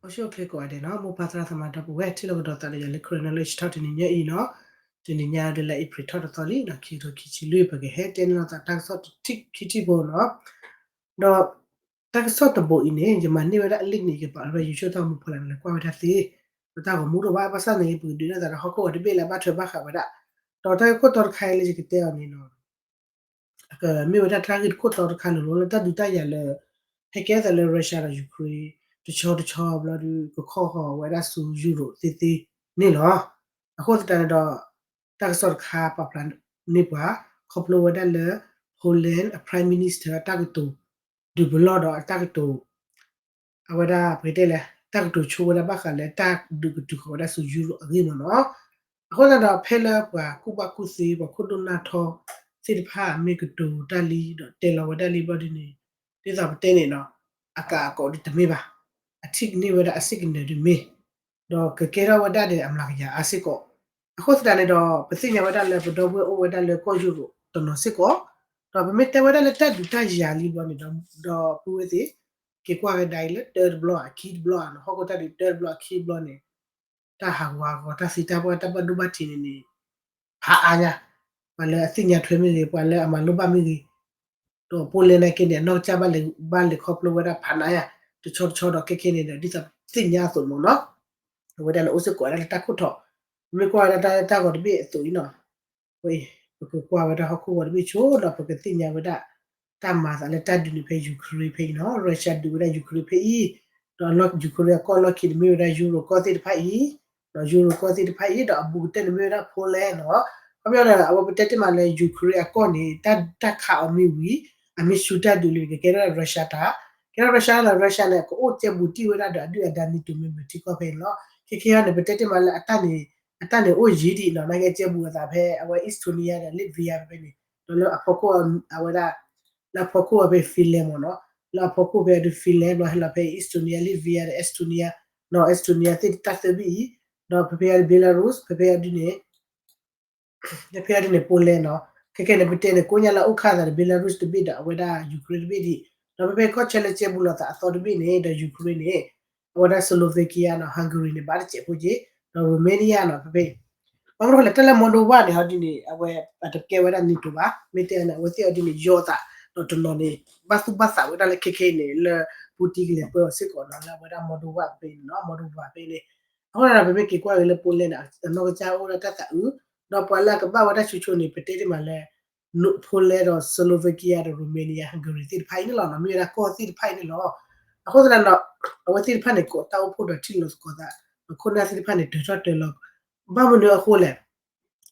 အိၣ်ဆူၣ်အိၣ်ချ့ကိးဂၤဒဲးနီၤ, မိၢ်ပၢ်သရၣ်သမါဒီပုၢ်ဝဲၢ် ထံၣ်လိာ်ကဒီးသးဒီးယၤလၢ Karen Knowledge Talk တနံၤညါအံၤနီၤ, တနံၤညါဒ်လၢ April ထီၣ်တသီလံနီၤ, ခံကထိခံဆံလွံၢ် ပကဟဲတဲန့ၢ်လိာ်သးတၢ်ကစီၣ်တထံၣ် ခံထံၣ်ဖိနီၤ, ဒီး တၢ်ကစီၣ်တဘိအံၤန့ၣ် ယမၤန့ၢ်ဝဲဒၣ်အ link န့ၣ် ယကပာ်လီၤဝဲ YouTube တၢ်ဂီၤမူဖိလၢနလဲၤကွၢ်ဝဲဒၣ်သ့, ပတၢ်ဂီၤမူတအိၣ်ဘၣ် ဘၣ်ဆၣ်န့ၣ် ပကဒုးနဲၣ်သးဒီးဟီၣ်ခိၣ်ဂီၤတဘ့ၣ်လၢအဘၣ်ထွဲဘၣ်ဃးဝဲဒၣ်, ဒီးတၢ်ဂ့ၢ်ခိၣ်တီတခါအံၤလၢယကတဲအီၤန့ၣ်နီၤ ကမ့ၢ်ဝဲဒၣ်တၢ်ဂ့ၢ်တခိၣ်တီတခါလိၤလိၤလၢတၢ်ဒုးတၢ်ယၤလၢ ဟဲကဲသးလၢ Russia ဒီး Ukraine တဆီတဆီဘျီဒီး ကခီဃီၤဝဲဒၣ်ဆူ Europe သ့သ့န့ၣ်လီၤ. အဃိသတးန့ၣ်ဒီး တၢ်ကစီၣ်တခါပာ်ဖျါန့ၢ်ပှၤ ခီဖျိဝဲဒၣ်လၢ Poland အ Prime Minister အတၢ်ကတိၤ ဒုးပလီၢ်ဒီးအတၢ်ကတိၤ အဝဲဒၣ်ပကတဲလဲၣ် တၢ်ကတိၤဆိဝဲဒၣ်ဘၣ်ဃးလၢတၢ်ဒုးကတုၤဃီၤဝဲဒၣ်ဆူ Europe အဂ့ၢ်မ့ၢ်နီၤ. အဃိသတးဒီးဖဲလၢပှၤကူၣ်ဘၣ်ကူၣ်သ့ ပှၤခိၣ်ဒိၣ်နၢ်ထီသ့ၣ်တဖၣ် မ့ၢ်ကတိၤတၢ်လံဒီးတဲလီၤဝဲဒၣ်လံဘျီဒ်န့ၣ် ဒ်သိးပတဲန့ၣ်နီၤ အကးအကိးဒ်တမ့ၢ်ဘၣ်, အထံၣ်န့ၢ်ဝဲဒၣ်အ signal ဒ်မ့ၢ် ဒီးကကဲထီၣ်ဝဲဒၣ်ဒီးအမျးကယၤအါစ့ၢ်ကီး. အဃိသတးန့ၣ်ဒီး ပသ့ၣ်ညါဝဲဒၣ်လၢပဒီပုၢ်ဝဲၢ်အိၣ်ဝဲဒၣ်လၢကီၢ် Europe တနီၤစ့ၢ်ကီး, ဒီးပမ့ၢ်တဲဝဲဒၣ်လၢတၢ်ဒုးတၢ်ယၤလံဘျီန့ၣ်ဒီး ဒီပုၢ်ဝဲၢ်သ့ၣ် က့ၤကွၢ်ကဒါအံၤလၢတၢတဘျီ အခံတဘျီဧါနီၤ, ဟီၣ်ခိၣ်တၢ်ဒုးတၢတဘျီအခံတဘျီန့ၣ် တၢ်ဟးဂူာ်ဟးဂီၤ တၢ်သံတၢ်ပှၢ်တၢ်ဘၣ်ဒိဘၣ်ထံးန့ၣ်န့ၣ် ဖးအါညါ, ပှၤလၢအသ့ၣ်ညါထွဲမ့ၢ်ဂ့ၤ ပှၤလၢအမၤလိဘၣ်မ့ၢ်ဂ့ၤ, ဒီး Poland နာ်က့န့ၣ် အနီၢ်ကစၢ်ဘၣ်လဲၤခီဖျိဝဲဒၣ်ဖးနးညါ တဆီတဆီဒီးခဲခဲန့ၣ်ဒီး ဒ်သိးသ့ၣ်ညါအသိးမ့ၢ်နီၤ, အဝဲဒၣ်န့ၣ်အိၣ်စ့ၢ်ကီးဝဲဒၣ်လၢတၢ်ခိၣ်ထီၣ်, ပမ့ၢ်ကွၢ်ဝဲဒၣ်တၢ်ဂီၤတဘ့ၣ်အသိးအံၤနီၤ ဝဲအံၤ ပကကွၢ်ဝဲဒၣ်ဟီၣ်ခိၣ်ဂီၤတဘ့ၣ်ဆိဒီး ပကသ့ၣ်ညါဝဲဒၣ် တၢ်မၤသးလၢတၢ်ဒုးန့ၣ်ဖဲ Ukraine ဖဲအံၤနီၤ, Russia ဒုးဝဲဒၣ် Ukraine ဖဲအံၤ, ဒီး Ukraine အကီၢ်လီၢ်ခံန့ၣ်မ့ၢ်ဝဲဒၣ် Euro ကီၢ်သ့ၣ်တဖၣ်အံၤ, ဒီး Euro ကီၢ်သ့ၣ်တဖၣ်အံၤ ဒီးအဘူးကတၢၢ်န့ၣ်မ့ၢ်ဝဲဒၣ် Poland နီၤ, ခီပညီန့ၣ် အဝဲပတဲတ့ၢ်မးလၢ Ukraine အကီၢ်န့ၣ် တၢ်ခးအီၤမ့ၢ်ဝံၤ အမ့ၢ်ဆူတၢ်ဒုးလံ ကကဲထီၣ် Russia တၢ်, ကဲထီၣ် Russia လီၤ Russia န့ၣ် ကအိၣ်ကဲဘူးတံၢ်ဝဲဒၣ်ဒီး အဒုၣ်အဒါ NATO member ထံကီၢ်ဖဲန့ၣ်လီၤ. ခဲခဲအံၤန့ၣ် ပတဲတ့ၢ်မးလၢအတၢ်န့ၣ် အတၢ်န့ၣ်အိၣ်ယံၤဒံးနီၤ, နာ်က့ကဲဘူးအသးဖဲအဝဲ Estonia ဒီး Latvia ဖဲန့ၣ်, ဒီးလၢအဖီခိၣ်အဝဲဒၣ် လၢအဖီခိၣ်အဖဲ Finland မ့ၢ်နီၤ, လၢအဖီခိၣ်ဖဲအဒုး Finland ဘျီဟဲလီၤဖဲ Estonia Latvia ဒီး Estonia နီၤ, Estonia သ့ၣ်တၢ်သၢဘ့ၣ်အံၤ, ဒီးဖဲဖဲအဒုး Belarus ဖဲဖဲအဒုးန့ၣ် ဖဲဖဲအဒုးန့ၣ် Poland နီၤ, ခဲခဲန့ၣ် ပတဲန့ၣ် ကိးညါလၢအအိၣ်ခါသးဒီး Belarus တဘ့ၣ်ဒီး အဝဲဒၣ် Ukraine တဘ့ၣ်ဒံး, ဒီးဖဲဖဲကီၢ်ဆၢလၢကဲဘူးလိာ်သးအသီတဘ့ၣ်န့ၣ် ဒီး Ukraine န့ၣ် အဝဲဒၣ် Slovakia နီၤ, Hungary န့ၣ် ဘၣ်တစဲးဖိက့ၤ, ဒီး Romania နီၤ ဖဲဖဲ ဘၣ်မနုၤလဲၣ် တၢ်လၢ Moldova န့ၣ် ဟီဒ်န့ၣ် အဝဲအတကဲဝဲဒၣ် NATO ဘၣ်, မ့ၢ်တဲန့ၣ် အဝဲသ့ၣ်အီၤဒ်န့ၣ် ယီၤသး ဒီးတနီၤန့ၣ် ဘၣ်သူၣ်ဘၣ်သးဝဲဒၣ်လၢခဲခဲအံၤန့ၣ် လၢ Putin ကလဲၤပၢအီၤစ့ၢ်ကီးနီၤ လၢအဝဲဒၣ် Moldova ဖဲန့ၣ်နီၤ Moldova ဖဲန့ၣ်, အဃိန့ၣ်ဒီး ပမ့ၢ်က့ၤကွၢ်က့ၤလၢ Poland န့ၣ် အနီၢ်ကစၢ်အိၣ်ဒၣ်တၢ်သးအုး, ဒီးပှၤလၢအကဘၣ်ဝဲဒၣ်ဆိဆိန့ၣ် ပတဲတ့ၢ်မးလၢ Poland ဒီး Slovakia ဒီး Romania Hungary သ့ၣ်တဖၣ်အံၤန့ၣ်လီၤ, မ့ၢ်ဝဲဒၣ်ကီၢ်သ့ၣ်တဖၣ်အံၤန့ၣ်လီၤ. အဃိသတးဒီး အဝဲသ့ၣ်တဖၣ်န့ၣ် ကိးတၢ်အိၣ်ဖှိၣ်ဒီးထံၣ်လိာ်သကိးသး, ဒီးခိၣ်နၢ်သ့ၣ်တဖၣ်န့ၣ် တၢၤထီၣ်တၢၤလီၤ, ဘၣ်မနုၤအဃိလဲၣ်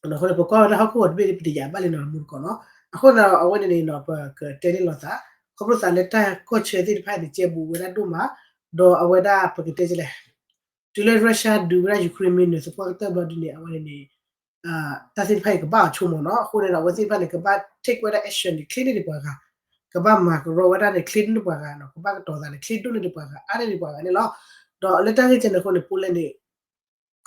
အဃိန့ၣ် ပကွၢ်ဝဲဒၣ်ဟီၣ်ခိၣ်ဂီၤတဘ့ၣ် ပတယာ်ဘၣ်လံနီၤ မူတကိးနီၤ, အဃိန့ၣ် အဝဲန့ၣ်န့ၣ်နီၤ ပကတဲန့ၢ်လိာ်သး, ခီဖျိသးလၢတၢ်ကီၢ်ဆၢသ့ၣ်တဖၣ်န့ၣ် ကဲဘူးဝဲဒၣ်ဒိၣ်မး, ဒီးအဝဲဒၣ်ပကတဲလဲၣ် တုၤလၢ Russia ဒုးဝဲဒၣ် Ukraine မ့ၢ်နုာ်သပှၢ်ကတၢၢ်ဘျီဒ်န့ၣ် အဝဲန့ၣ်န့ၣ် တၢ်သ့ၣ်တဖၣ်အံၤကဘၣ်အီၤဆိကမိၣ်နီၤ, အဃိန့ၣ်ဒီး အဝဲသ့ၣ်တဖၣ်န့ၣ် ကဘၣ် take ဝဲဒၣ် action န့ၣ် ချ့န့ၢ်ဒံးပှၤဂၤ, ကဘၣ်မၤကရီဝဲဒၣ်န့ၣ် ချ့န့ၢ်ဒံးပှၤဂၤနီၤ, ကဘၣ်ကတီၤသးန့ၣ် ချ့ဒိၣ်န့ၢ်ဒံးပှၤဂၤ အါန့ၢ်ဒံးပှၤဂၤန့ၣ်လီၤ. ဒီးလၢတၢ်ဂ့ၢ်ကဲန့ၣ်အဃိန့ၣ် Poland န့ၣ်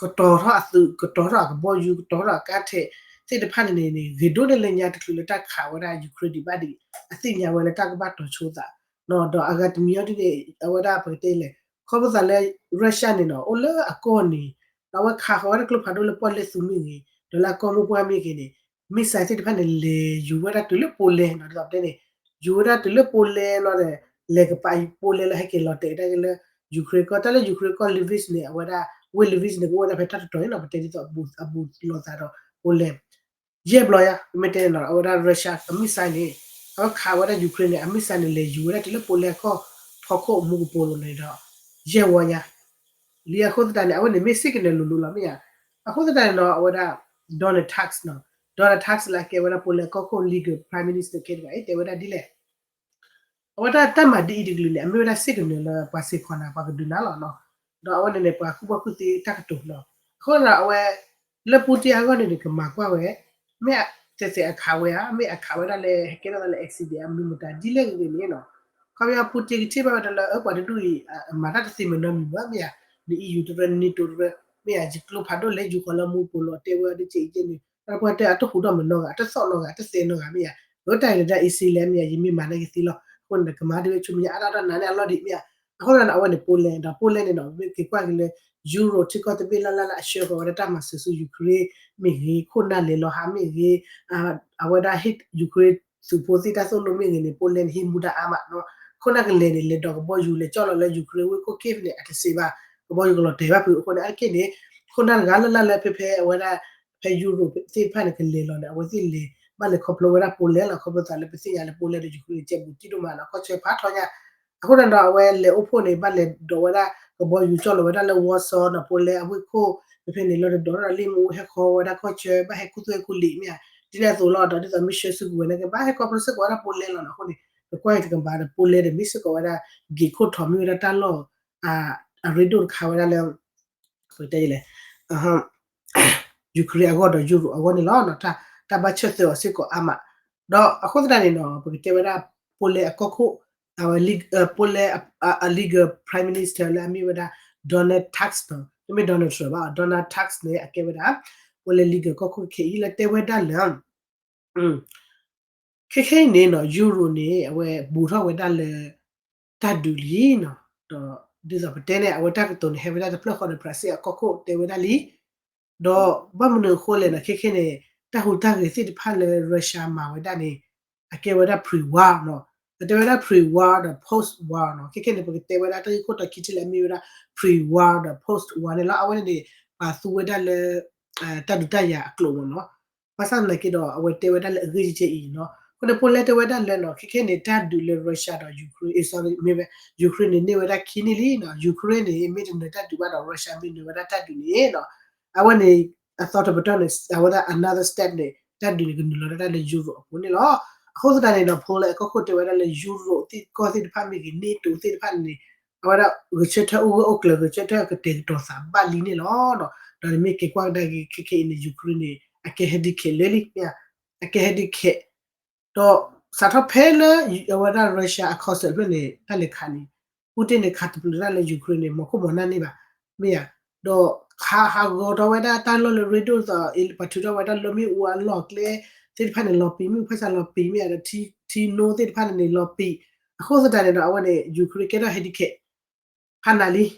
ကတီၤထီၣ်အသုး ကတီၤထီၣ်အကဘီယူၤ ကတီၤထီၣ်အကါထဲးသ့ၣ်တဖၣ်န့ၣ်န့ၣ် ဂ့ၤဒိၣ်န့ၢ်လၢညါတချုးလၢတၢ်ခးဝဲဒၣ် Ukraine ဒံးဘၣ်ဒံး အသ့ၣ်ညါဝဲလၢတၢ်ကဘၣ်တီၤဆိသး, ဒီးအဂၤတမံၤအီၤဒ်န့ၣ် အဝဲဒၣ်ပကတဲလဲၣ် ခီဖျိသးလၢ Russia န့ၣ်နီၤ အိၣ်လၢအကီၢ်န့ၣ် ဒီးအဝဲခးဃီၤဝဲဒၣ်ကျိဖးဒိၣ်လၢပီၣ်လဲၣ်သူမ့ၢ်ဂ့ၤ ဒီးလၢအကီၢ်မိၢ်ပှၢ်မ့ၢ်ဂ့ၤန့ၣ် missile သ့ၣ်တဖၣ်န့ၣ် လဲၤယူၤဝဲဒၣ်တုၤလၢ Poland နီၤ ဒ်သိးပတဲန့ၣ် ယူၤဝဲဒၣ်တုၤလၢ Poland လီၤဒီး လဲၤကပာ် Poland လၢဟဲက့ၤလီၤတဲာ်တၢ်က့ၤလၢ Ukraine ကီၢ် တၢ်လၢ Ukraine ကီၢ် Lviv န့ၣ် အဝဲဒၣ် ဝ့ၢ် Lviv န့ၣ် ကအိၣ်ဝဲဒၣ်ဖဲတၢ်တတီၤန့ၣ်နီၤ ပတဲဒ်သိးအဘူးလိာ်သးဒီး Poland ယဲၢ်ဘျီယါ ပမ့ၢ်တဲန့ၣ်နီၤ အဝဲဒၣ် Russia အ missile န့ၣ် အဝဲခးဝဲဒၣ် Ukraine န့ၣ် အ missile န့ၣ် လဲၤယူၤဝဲဒၣ်တုၤလၢ Poland ကီၢ်ဖီခိၣ်မူကပိာ်လိၤန့ၣ်ဒီး ယဲၢ်ဝီညါ လံအဃိသတးန့ၣ် အဝဲန့ၣ်မ့ၢ် signal လိၤလိၤလီၤမ့ၢ်ဧါ. အဃိသတးန့ၣ်ဒီး အဝဲဒၣ် Donald Tusk နီၤ Donald Tusk လၢအကဲဝဲဒၣ် Poland ကီၢ်ခိၣ် leader prime minister ခဲတဂၤအံၤ တဲဝဲဒၣ်ဒ်လဲၣ် အဝဲဒၣ်တၢ်မၤဒ်အံၤတကလုာ်န့ၣ် အမ့ၢ်ဝဲဒၣ် signal လၢပှၤစ့ၢ်ကီးနၤ ပှၤကဒုးနၤလီၤနီၤ. ဒီးအဝဲန့ၣ်န့ၣ် ပှၤကူၣ်ဘၣ်ကူၣ်သ့တၢ်ကတိၤနီၤ. အဃိဒီးအဝဲ လၢ Putin အဂီၢ်န့ၣ်န့ၣ် ကမၤကွၢ်ဝဲ မ့ၢ်တဲတဲအခးဝဲဧါ မ့ၢ်အခးဝဲဒၣ်လၢ ဟဲကဲထီၣ်သးလၢ accident အမနုၤမတၤဒ်လဲၣ်ဂ့ၤဂ့ၤန့ၣ်နီၤ. ခီပညီ Putin ကထံၣ်ဘၣ်ဝဲဒၣ်လၢ အပှၤတဒူၣ်အံၤ မၤတၢ်တသ့မနီမံၤဘၣ် မ့ၢ်ဧါ. န EU တရၢ NATO တရၢ မ့ၢ်ဧါ ယကျိဖးဒိၣ်လဲၤယူၤဃီၤလၢမူပူၤလီၤ တဲဝဲဒ်ကဲအံၤကဲန့ၣ် တၢ်ပှၤတဲအတဟူးထီၣ်မနီၤဂၤ အတသီၣ်နီၤဂၤ အတသဲးနီၤဂၤ မ့ၢ်ဧါ. အတၢ်အံၤလၢဒၣ် easy လဲၣ် မ့ၢ်ဧါ ယမ့ၢ်မၤန့ၢ်ကသ့လီၤ. အဃိန့ၣ် ကမၤဒ်ဝဲဆူမဲာ်ညါအါဒၣ်တၢ်နၤန့ၣ်အလီၢ်ဒံး မ့ၢ်ဧါ. အဃိသတးန့ၣ် အဝဲန့ၣ် Poland ဒီး Poland န့ၣ်ဒီး မ့ၢ်က့ၤကွၢ်က့ၤလၢ Europe ထံကီၢ်တဘ့ၣ်လၢ်လၢ်လၢအဆှၢဃီၤဝဲဒၣ်တၢ်မၤစၢၤဆူ Ukraine မ့ၢ်ဂ့ၤ, ခိၣ်နၢ်လဲၤလီၤဟးမ့ၢ်ဂ့ၤ, အဝဲဒၣ်ဟ့ၣ် Ukraine သုးဖိသ့ၣ်တၢ်သိၣ်လိမ့ၢ်ဂ့ၤန့ၣ် Poland န့ၣ် ဟံးမူဒါအါမးနီၤ. ခိၣ်နၢ်ကလဲၤန့ၣ် လဲၤဒိးကဘီယူၤ လဲၤကၠီၣ်လီၤလၢ Ukraine ဝ့ၢ်ခိၣ် Kyiv န့ၣ် အတစံးဘၣ်, ကဘီယူၤကလီၤတဲာ်ဘၣ်ဖုးအဃိန့ၣ် အါတက့ၢ်န့ၣ် ခိၣ်နၢ်တဂၤလၢ်လၢ်လၢဖဲဖဲအဝဲဒၣ် ဖဲ Europe သ့ၣ်တဖၣ်န့ၣ် ကလဲၤလီၤန့ၣ် အဝဲသ့ၣ်လဲၤ ဘၣ်လဲၤခီဖျိဝဲဒၣ် Poland လီၤ. ခီဖျိသးလၢပသ့ၣ်ညါလၢ Poland ဒီး Ukraine န့ၣ် ကဲဘူးတံၢ်ဒိၣ်မးနီၤ, ကီၢ်ဆၢဖးထီညါ. အဃိန့ၣ်ဒီး အဝဲလဲၤအိၣ်ဖှိၣ်န့ၣ် ဘၣ်လဲၤဒိးဝဲဒၣ် ကဘီယူၤကၠီၣ်လီၤဝဲဒၣ်လၢ Warsaw နီၤ, Poland အဝ့ၢ်ခိၣ် ဖဲဖဲန့ၣ် လီၤတဒီးထီၣ်လံမူ ဟဲဃီဝဲဒၣ်ကီၢ်ဆၢ ဘၣ်ဟဲခူသူၣ်ဟဲခူလံာ်မ့ၢ်ဧါ, ဒ်န့ၣ်အသိးလီၤ. ဒီးဒ်သိးမ့ၢ်ဆှၢစုကဝဲၤန့ၣ် ကဘၣ်ဟဲခီဖျိစ့ၢ်ကီးဝဲဒၣ် Poland လီၤနီၤ. အဃိန့ၣ် ပကွၢ်အံၤတကပၤဒီး Poland ဒီး မ့ၢ်စ့ၢ်ကီးဝဲဒၣ် ဂ့ၤခိၣ်ထီၣ်မ့ၢ်ဝဲဒၣ်တၢ်လီၢ် အရ့ဒိၣ်တခါဝဲဒၣ်လၢ ပကတဲလဲၣ် Ukraine အဂီၢ်ဒီး Europe အဂီၢ်န့ၣ်လီၤ. တၢ်ဘၣ်ဆၢၣ်သၢအီၤစ့ၢ်ကီးအါမး, ဒီးအဃိသတးန့ၣ်နီၤ ပကတဲဝဲဒၣ် Poland အကီၢ်ခိၣ် အဝဲ Poland အ legal prime minister လၢအမ့ၢ်ဝဲဒၣ် Donald Tusk နီၤ, တမ့ၢ် Donald Trump ဘၣ်, Donald Tusk န့ၣ် အကဲဝဲဒၣ် Poland legal ကီၢ်ခိၣ်ခဲအံၤလၢတဲဝဲဒၣ်လၢ ခဲခဲအံၤန့ၣ်နီၤ Europe န့ၣ် အဝဲဘူးထီၣ်ဝဲဒၣ်လၢ တၢ်ဒုးလံနီၤ, ဒီးဒ်သိးပတဲန့ၣ် အဝဲတၢ်ကတိၤန့ၣ် ဟဲဝဲဒၣ်တဖျၢၣ်ဃီဒီး Brussels အကီၢ်ခိၣ်တဲဝဲဒၣ်လံ, ဒီးဘၣ်မနုၤအဃိလဲၣ်နီၤ ခဲခဲန့ၣ် တၢ်ဟူးတၢ်ဂဲၤသ့ၣ်တဖၣ်လၢ Russia မၤဝဲဒၣ်န့ၣ် အကဲဝဲဒၣ် pre-war နီၤ, ပတဲဝဲဒၣ် pre-war ဒီး post-war နီၤ, ခဲခဲန့ၣ် ပကတဲဝဲဒၣ်တၢ်ဂ့ၢ်ခိၣ်တီခံထံၣ်လၢအမ့ၢ်ဝဲဒၣ် pre-war ဒီး post-war န့ၣ်လီၤ. အဝဲန့ၣ်န့ၣ် ပာ်သူဝဲဒၣ်လၢ တၢ်ဒုးတၢ်ယၤအကျိာ်မ့ၢ်နီၤ. ဘၣ်ဆၣ်သနာ်က့ဒီး အဝဲတဲဝဲဒၣ်လၢအဂ့ၢ်ကဲအံၤနီၤ, အဃိန့ၣ် Poland တဲဝဲဒၣ်လၢနီၤ ခဲခဲန့ၣ် တၢ်ဒုးလၢ Russia ဒီး Ukraine, sorry မ့ၢ်ဝဲ Ukraine န့ၣ်န့ၢ်ဝဲဒၣ်ခံနံၣ်လံနီၤ, Ukraine န့ၣ် မ့ၢ်တနၢၤတၢ်ဒုးဘၣ်ဒီး Russia မ့ၢ်နၢၤဝဲဒၣ်တၢ်ဒုးန့ၣ်နီၤ, အဝဲန့ၣ် အသီတပတီၢ်န့ၣ် အဝဲဒၣ် another step န့ၣ် တၢ်ဒုးန့ၣ် ကနုာ်လီၤဒၣ်တၢ်လၢ Europe အပူၤန့ၣ်လီၤ. အဃိသတးန့ၣ်ဒီး Poland အကီၢ်ခိၣ်တဲဝဲဒၣ်လၢ Europe သ့ၣ်ကီၢ်သ့ၣ်တဖၣ်မ့ၢ်ဂ့ၤ NATO သ့ၣ်တဖၣ်န့ၣ် အဝဲဒၣ်ဂဲၤဆၢထၢၣ်အိၣ်ဂၢၢ်အိၣ်ကျၢၤ ဂဲၤဆၢထၢၣ်ကတဲာ်ကတီၤသးဘၣ်လံန့ၣ်လီၤ. ဒီးနမ့ၢ်က့ၤကွၢ်ကဒါက့ၤခဲခဲအံၤန့ၣ် Ukraine န့ၣ် အကဲဟဲဒ်ခဲးလၢလံ, အကဲဟဲဒ်ခဲး ဒီးစးထီၣ်ဖဲလၢ အဝဲဒၣ် Russia အ concept ဖျၢၣ်န့ၣ် တၢ်လဲၤခးန့ၣ် Putin န့ၣ် ခးတပျုာ်တၢ်လၢ Ukraine န့ၣ် မီၤခိၣ်မီၤနၢ်န့ၢ်ဘၣ်, မ့ၢ်ဧါ, ဒီးဟးဟးဂီၤထီၣ်ဝဲဒၣ်တၢ်လီၢ်လၢ ရ့ဒိၣ်သိး ပှၤထုးထီၣ်ဝဲဒၣ်လၢမ့ၣ်အူအလီၢ်ကျဲသ့ၣ်တဖၣ်န့ၣ် လီၤပံာ်မ့ၢ် ဖၢၣ်စၢ်လီၤပံာ်မ့ၢ် ဒီးထံနိသ့ၣ်တဖၣ်န့ၣ်န့ၣ် လီၤပံာ်, အဃိသတးန့ၣ်ဒီး အဝဲန့ၣ် Ukraine ကဲထီၣ်ဟဲဒ်ခဲး ဖးနးလံ, ဒီး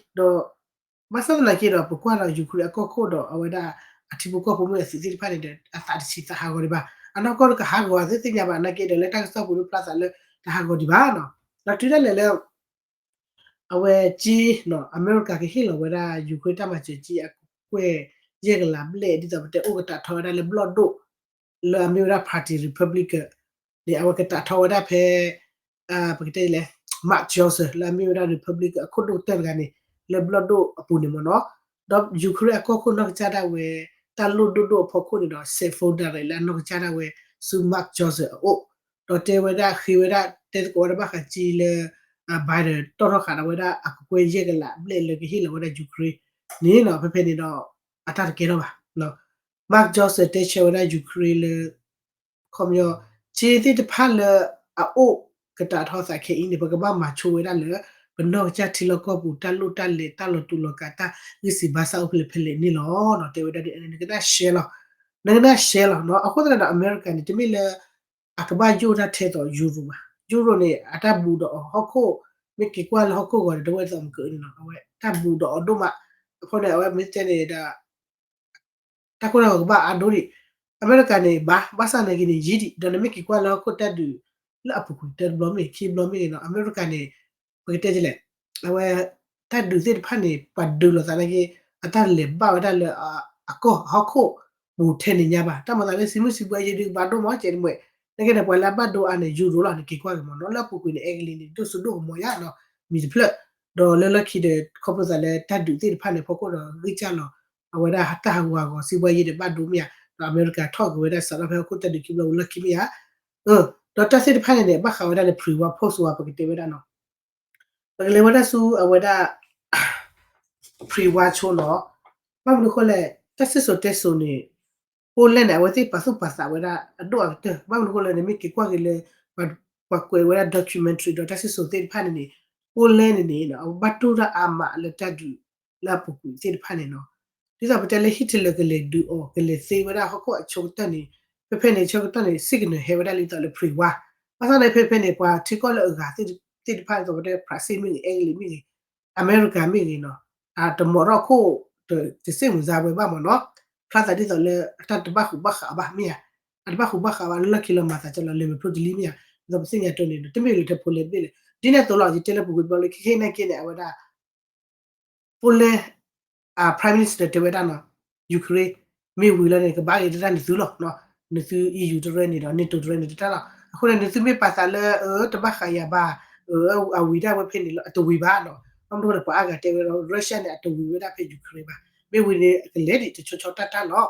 ဘၣ်ဆၣ်သနာ်က့ဒီး ပကွၢ်ဒီး Ukraine အကီၢ်ခိၣ်ဒီး အဝဲဒၣ်အထံဖိကီၢ်ဖိမ့ၢ်အသုးသ့ၣ်တဖၣ်န့ၣ်ဒီး အသးတဆံးသးဟးဂီၤဒံးဘၣ်, အနီၢ်ကီၢ်တကဟးဂီၤသ့ၣ်သ့ၣ်ညါဘၣ် နာ်က့ဒီး လၢတၢ်ကစီၣ်ပူၤဒိၣ်ဖျါသးလၢ တဟးဂီၤဒံးဘၣ်နီၤ, ဒီးတုၤဒၣ်လဲာ်လၢ အဝဲက့နီၤ အမဲရကၤကဟ့ၣ်လီၤဝဲဒၣ် Ukraine တၢ်မၤစၢၤက့အကွဲၢ်ယဲၢ်ကလးဘျဲၣ် ဒ်သိးပတဲအိၣ်ကတးထီဝဲဒၣ်လၢဘျီၣ်ဒိၣ် လၢအမ့ၢ်ဝဲဒၣ် Party Republican န့ၣ် အဝဲကတးထီဝဲဒၣ်ဖဲ ပကတဲလဲၣ် Mark Johnson လၢအမ့ၢ်ဝဲဒၣ် Republican အခိၣ်ဒိၣ်ကတၢၢ်တဂၤန့ၣ် လၢဘျီၣ်ဒိၣ်အပူၤန့ၣ်မ့ၢ်နီၤ, ဒီး Ukraine အကီၢ်ခိၣ်နီၢ်ကစၢ်ဒၣ်ဝဲ တၢ်လိၣ်ဒိၣ်ဒိၣ်အဖီခိၣ်န့ၣ်ဒီး စဲး phone direct လၢအနီၢ်ကစၢ်ဒၣ်ဝဲ ဆူ Mark Johnson အအိၣ်, ဒီးတဲဝဲဒၣ်ဃ့ဝဲဒၣ် တဲသကိးဝဲဒၣ်ဘၣ်ဃးက့လၢ Biden တီၣ်ထီၣ်ဃာ်ဒီးဝဲဒၣ်အကကွဲၢ်ယဲၢ်ကလးဘျဲၣ်လၢကဟ့ၣ်လီၤဝဲဒၣ် Ukraine န့ၣ်နီၤ, ဖဲဖဲန့ၣ်ဒီး အတၢ်တကဲထီၣ်ဘၣ် Mark Johnson တဲဆၢဝဲဒၣ် Ukraine လၢ ခီပညီ က့သ့ၣ်တဖၣ်လၢအအိၣ်ကတးထီသးခဲအံၤန့ၣ် ပကဘၣ်မၤဆိဝဲဒၣ်လၢ ပနီၢ်ကစၢ်ထံလီၢ်ကီၢ်ပူၤ တၢ်လိၣ်တၢ်လဲၤ တၢ်လီၤတူာ်လီၤကာ် တၢ်ဂံၢ်စၢ်ဘါစၢ်အိၣ်ဖဲလဲၣ်ဖဲလဲၣ်န့ၣ်လီၤ. တဲဝဲဒၣ်ဒ်န့ၣ် နကနၣ်ရှဲလီၤ, နကနၣ်ရှဲလီၤနီၤ. အဃိသတးဒီး အမဲရကၤန့ၣ် တမ့ၢ်လၢ အကဘၣ်ယိၣ်တၢ်ထဲသိး Europe ဘၣ်. Europe န့ၣ် အတၢ်ဘူးဒီးအီၤဟီၣ်ခိၣ် မ့ၢ်က့ၤကွၢ်လၢဟီၣ်ခိၣ်ဂီၤန့ၣ် တဝဲသိးမကၢန့ၣ်နီၤ အဝဲတၢ်ဘူးဒီးအီၤဒိၣ်မး. အဃိန့ၣ် အဝဲမ့ၢ်တဲန့ၣ်ဒီး တၢ်ကိၢ်တၢ်ဂီၤကဘၣ်အါဒိၣ်ဒံး. အမဲရကၤန့ၣ် ဘၣ် ဘၣ်ဆၣ်သနာ်က့န့ၣ် ယံာ်ဒံး ဒီးနမ့ၢ်က့ၤကွၢ်လၢဟီၣ်ခိၣ်တၢ်ဒုး လၢအပူၤကွံာ်တဘျီမ့ၢ် ခံဘျီမ့ၢ်ဂ့ၤနီၤ အမဲရကၤန့ၣ် ပကတဲဒ်လဲၣ် အဝဲ တၢ်ဒုးသ့ၣ်တဖၣ်န့ၣ် ပှၤဒုးလိာ်သးနာ်က့ အတၢ်လဲၤဘၣ်ဝဲဒၣ်လၢ အကီၢ်ဟီၣ်ခိၣ်ပူၤထဲန့ၣ်ညါဘၣ်. တၢ်မၤသးလၢစံမုၢ်စံဘှါယံၤဒုးကဘၣ်ဒိၣ်မး ကဲတမှဲၤ နာ်က့ဒီးပှၤလၢအဘၣ်ဒိအါန့ၣ် ယူရိလီၤ နက့ၤကွၢ်က့ၤမ့ၢ်နီၤ လၢအပူၤကွံာ်န့ၣ် အဲကလံးန့ၣ် ဒိၣ်စိဒိၣ်ကမီၤယါနီၤ မံၤတဖျၢၣ် ဒီးလၢလီၢ်ခံဒီး ခီဖျိသးလၢတၢ်ဒုးသ့ၣ်တဖၣ်န့ၣ် ဖီခိၣ်ဒီးဂံၢ်စၢ်လီၤ အဝဲဒၣ်တၢ်ဟးဂူာ်ဟးဂီၤ စံဘှါယံၤဒီးဘၣ်ဒိမ့ၢ်ဧါ ဒီးအမဲရကၤထီၣ်က့ၤဝဲဒၣ်စးထီၣ်ဖဲဟီၣ်ခိၣ်တၢ်ဒုးခံဘျီဝံၤလီၢ်ခံမ့ၢ်ဧါ ဒီးတၢ်သ့ၣ်တဖၣ်န့ၣ်န့ၣ် ဘၣ်ဃးဝဲဒၣ်လၢ pre-war post-war ပကတဲဝဲဒၣ်နီၤ ပကလဲၤဝဲဒၣ်ဆူအဝဲဒၣ် pre-war ဆိနီၤ ဘၣ်မနုၤဃိလဲၣ် တၢ်စံၣ်စိၤတဲစိၤန့ၣ် Poland န့ၣ် အဝဲသ့ၣ်ပာ်သူၣ်ပာ်သးဝဲဒၣ်အဒိၣ်အကတၢၢ် ဘၣ်မနုၤဃိလဲၣ် နမ့ၢ်က့ၤကွၢ်က့ၤလၢ ပှၤကွဲးဝဲဒၣ် documentary ဒီးတၢ်စံၣ်စိၤသ့ၣ်တဖၣ်န့ၣ်န့ၣ် Poland န့ၣ်န့ၣ် အဝဲဘၣ်တိၢ်တၢ်အါမးလၢတၢ်ဒုးလၢအပူၤကွံာ်သ့ၣ်တဖၣ်န့ၣ်နီၤ ဒ်သိးပတဲလၢ Hitler ကလဲၤဒုးအီၤ ကလဲၤသ့ဝဲဒၣ်ဟီၣ်ခိၣ်အဆိကတၢၢ်န့ၣ် ဖဲဖဲန့ၣ်အဆၢကတီၢ်န့ၣ် စ့ၢ်ကနၢၤဟဲဝဲဒၣ်လံသိးလၢ pre-war ဘၣ်ဆၣ်န့ၣ် ဖဲဖဲန့ၣ် ပှၤထံကီၢ်လၢအဂၤသ့ၣ် သ့ၣ်တဖၣ်ဒ်သိးပတဲ ဖရၣ်စ့ၣ်မ့ၢ်ဂ့ၤ အဲကလံးမ့ၢ်ဂ့ၤ အမဲရကၤမ့ၢ်ဂ့ၤနီၤ အတမီၤထီၣ်ခိၣ် တစ့ၣ်မုာ်စါဝဲဘၣ်မ့ၢ်နီၤ ဖျါသးဒ်သိးလၢ အတၢ်တဘၣ်ဃူဘၣ်ဃးဘၣ်မ့ၢ်ဧါ, အတဘၣ်ဃူဘၣ်ဃးဘၣ်လၢလီၢ်ခံလီၤမၤသးကလီၤ လဲၤမ့ၢ်ဖျိတလံမ့ၢ်ဧါ, ဒ်သိးပသ့ၣ်ညါတၢ်န့ၣ်ဒီး တမ့ၢ်လၢထဲဖိလဲၣ်တဘ့ၣ်လဲၣ် ဒ်န့ၣ်အသိးလီၤ ယတဲလၢပူၤကွံာ်ဘျီလၢခဲခဲနာ်က့န့ၣ် အဝဲဒၣ် ဖိလဲၣ် Prime Minister တဲဝဲဒၣ်နီၤ Ukraine မ့ၢ်ဝံၤလီၤန့ၣ် ကဘၣ်ဂ့ၤတၢ်နသုလီၤ, နသု E U တရၢန့ၣ်ဒီး NATO တရၢန့ၣ်တတၢ်လီၤ. အဃိန့ၣ် နသုမ့ၢ်ပာ်သးလၢ အ တဘၣ်ဃးယၤဘၣ် အဝံၤဒၣ်ဝဲဖဲန့ၣ်လီၤ အတဝံၤဘၣ်နီၤ. ဘၣ်မနုၤဃိလဲၣ် ပှၤအါဂၤတဲဝဲဒီး Russia န့ၣ် အတဝံၤဝဲဒၣ်ဖဲ Ukraine ဘၣ်. မ့ၢ်ဝံၤန့ၣ် ကလဲၤဒံးတဆီဆီတၢ်တၢ်လီၤ.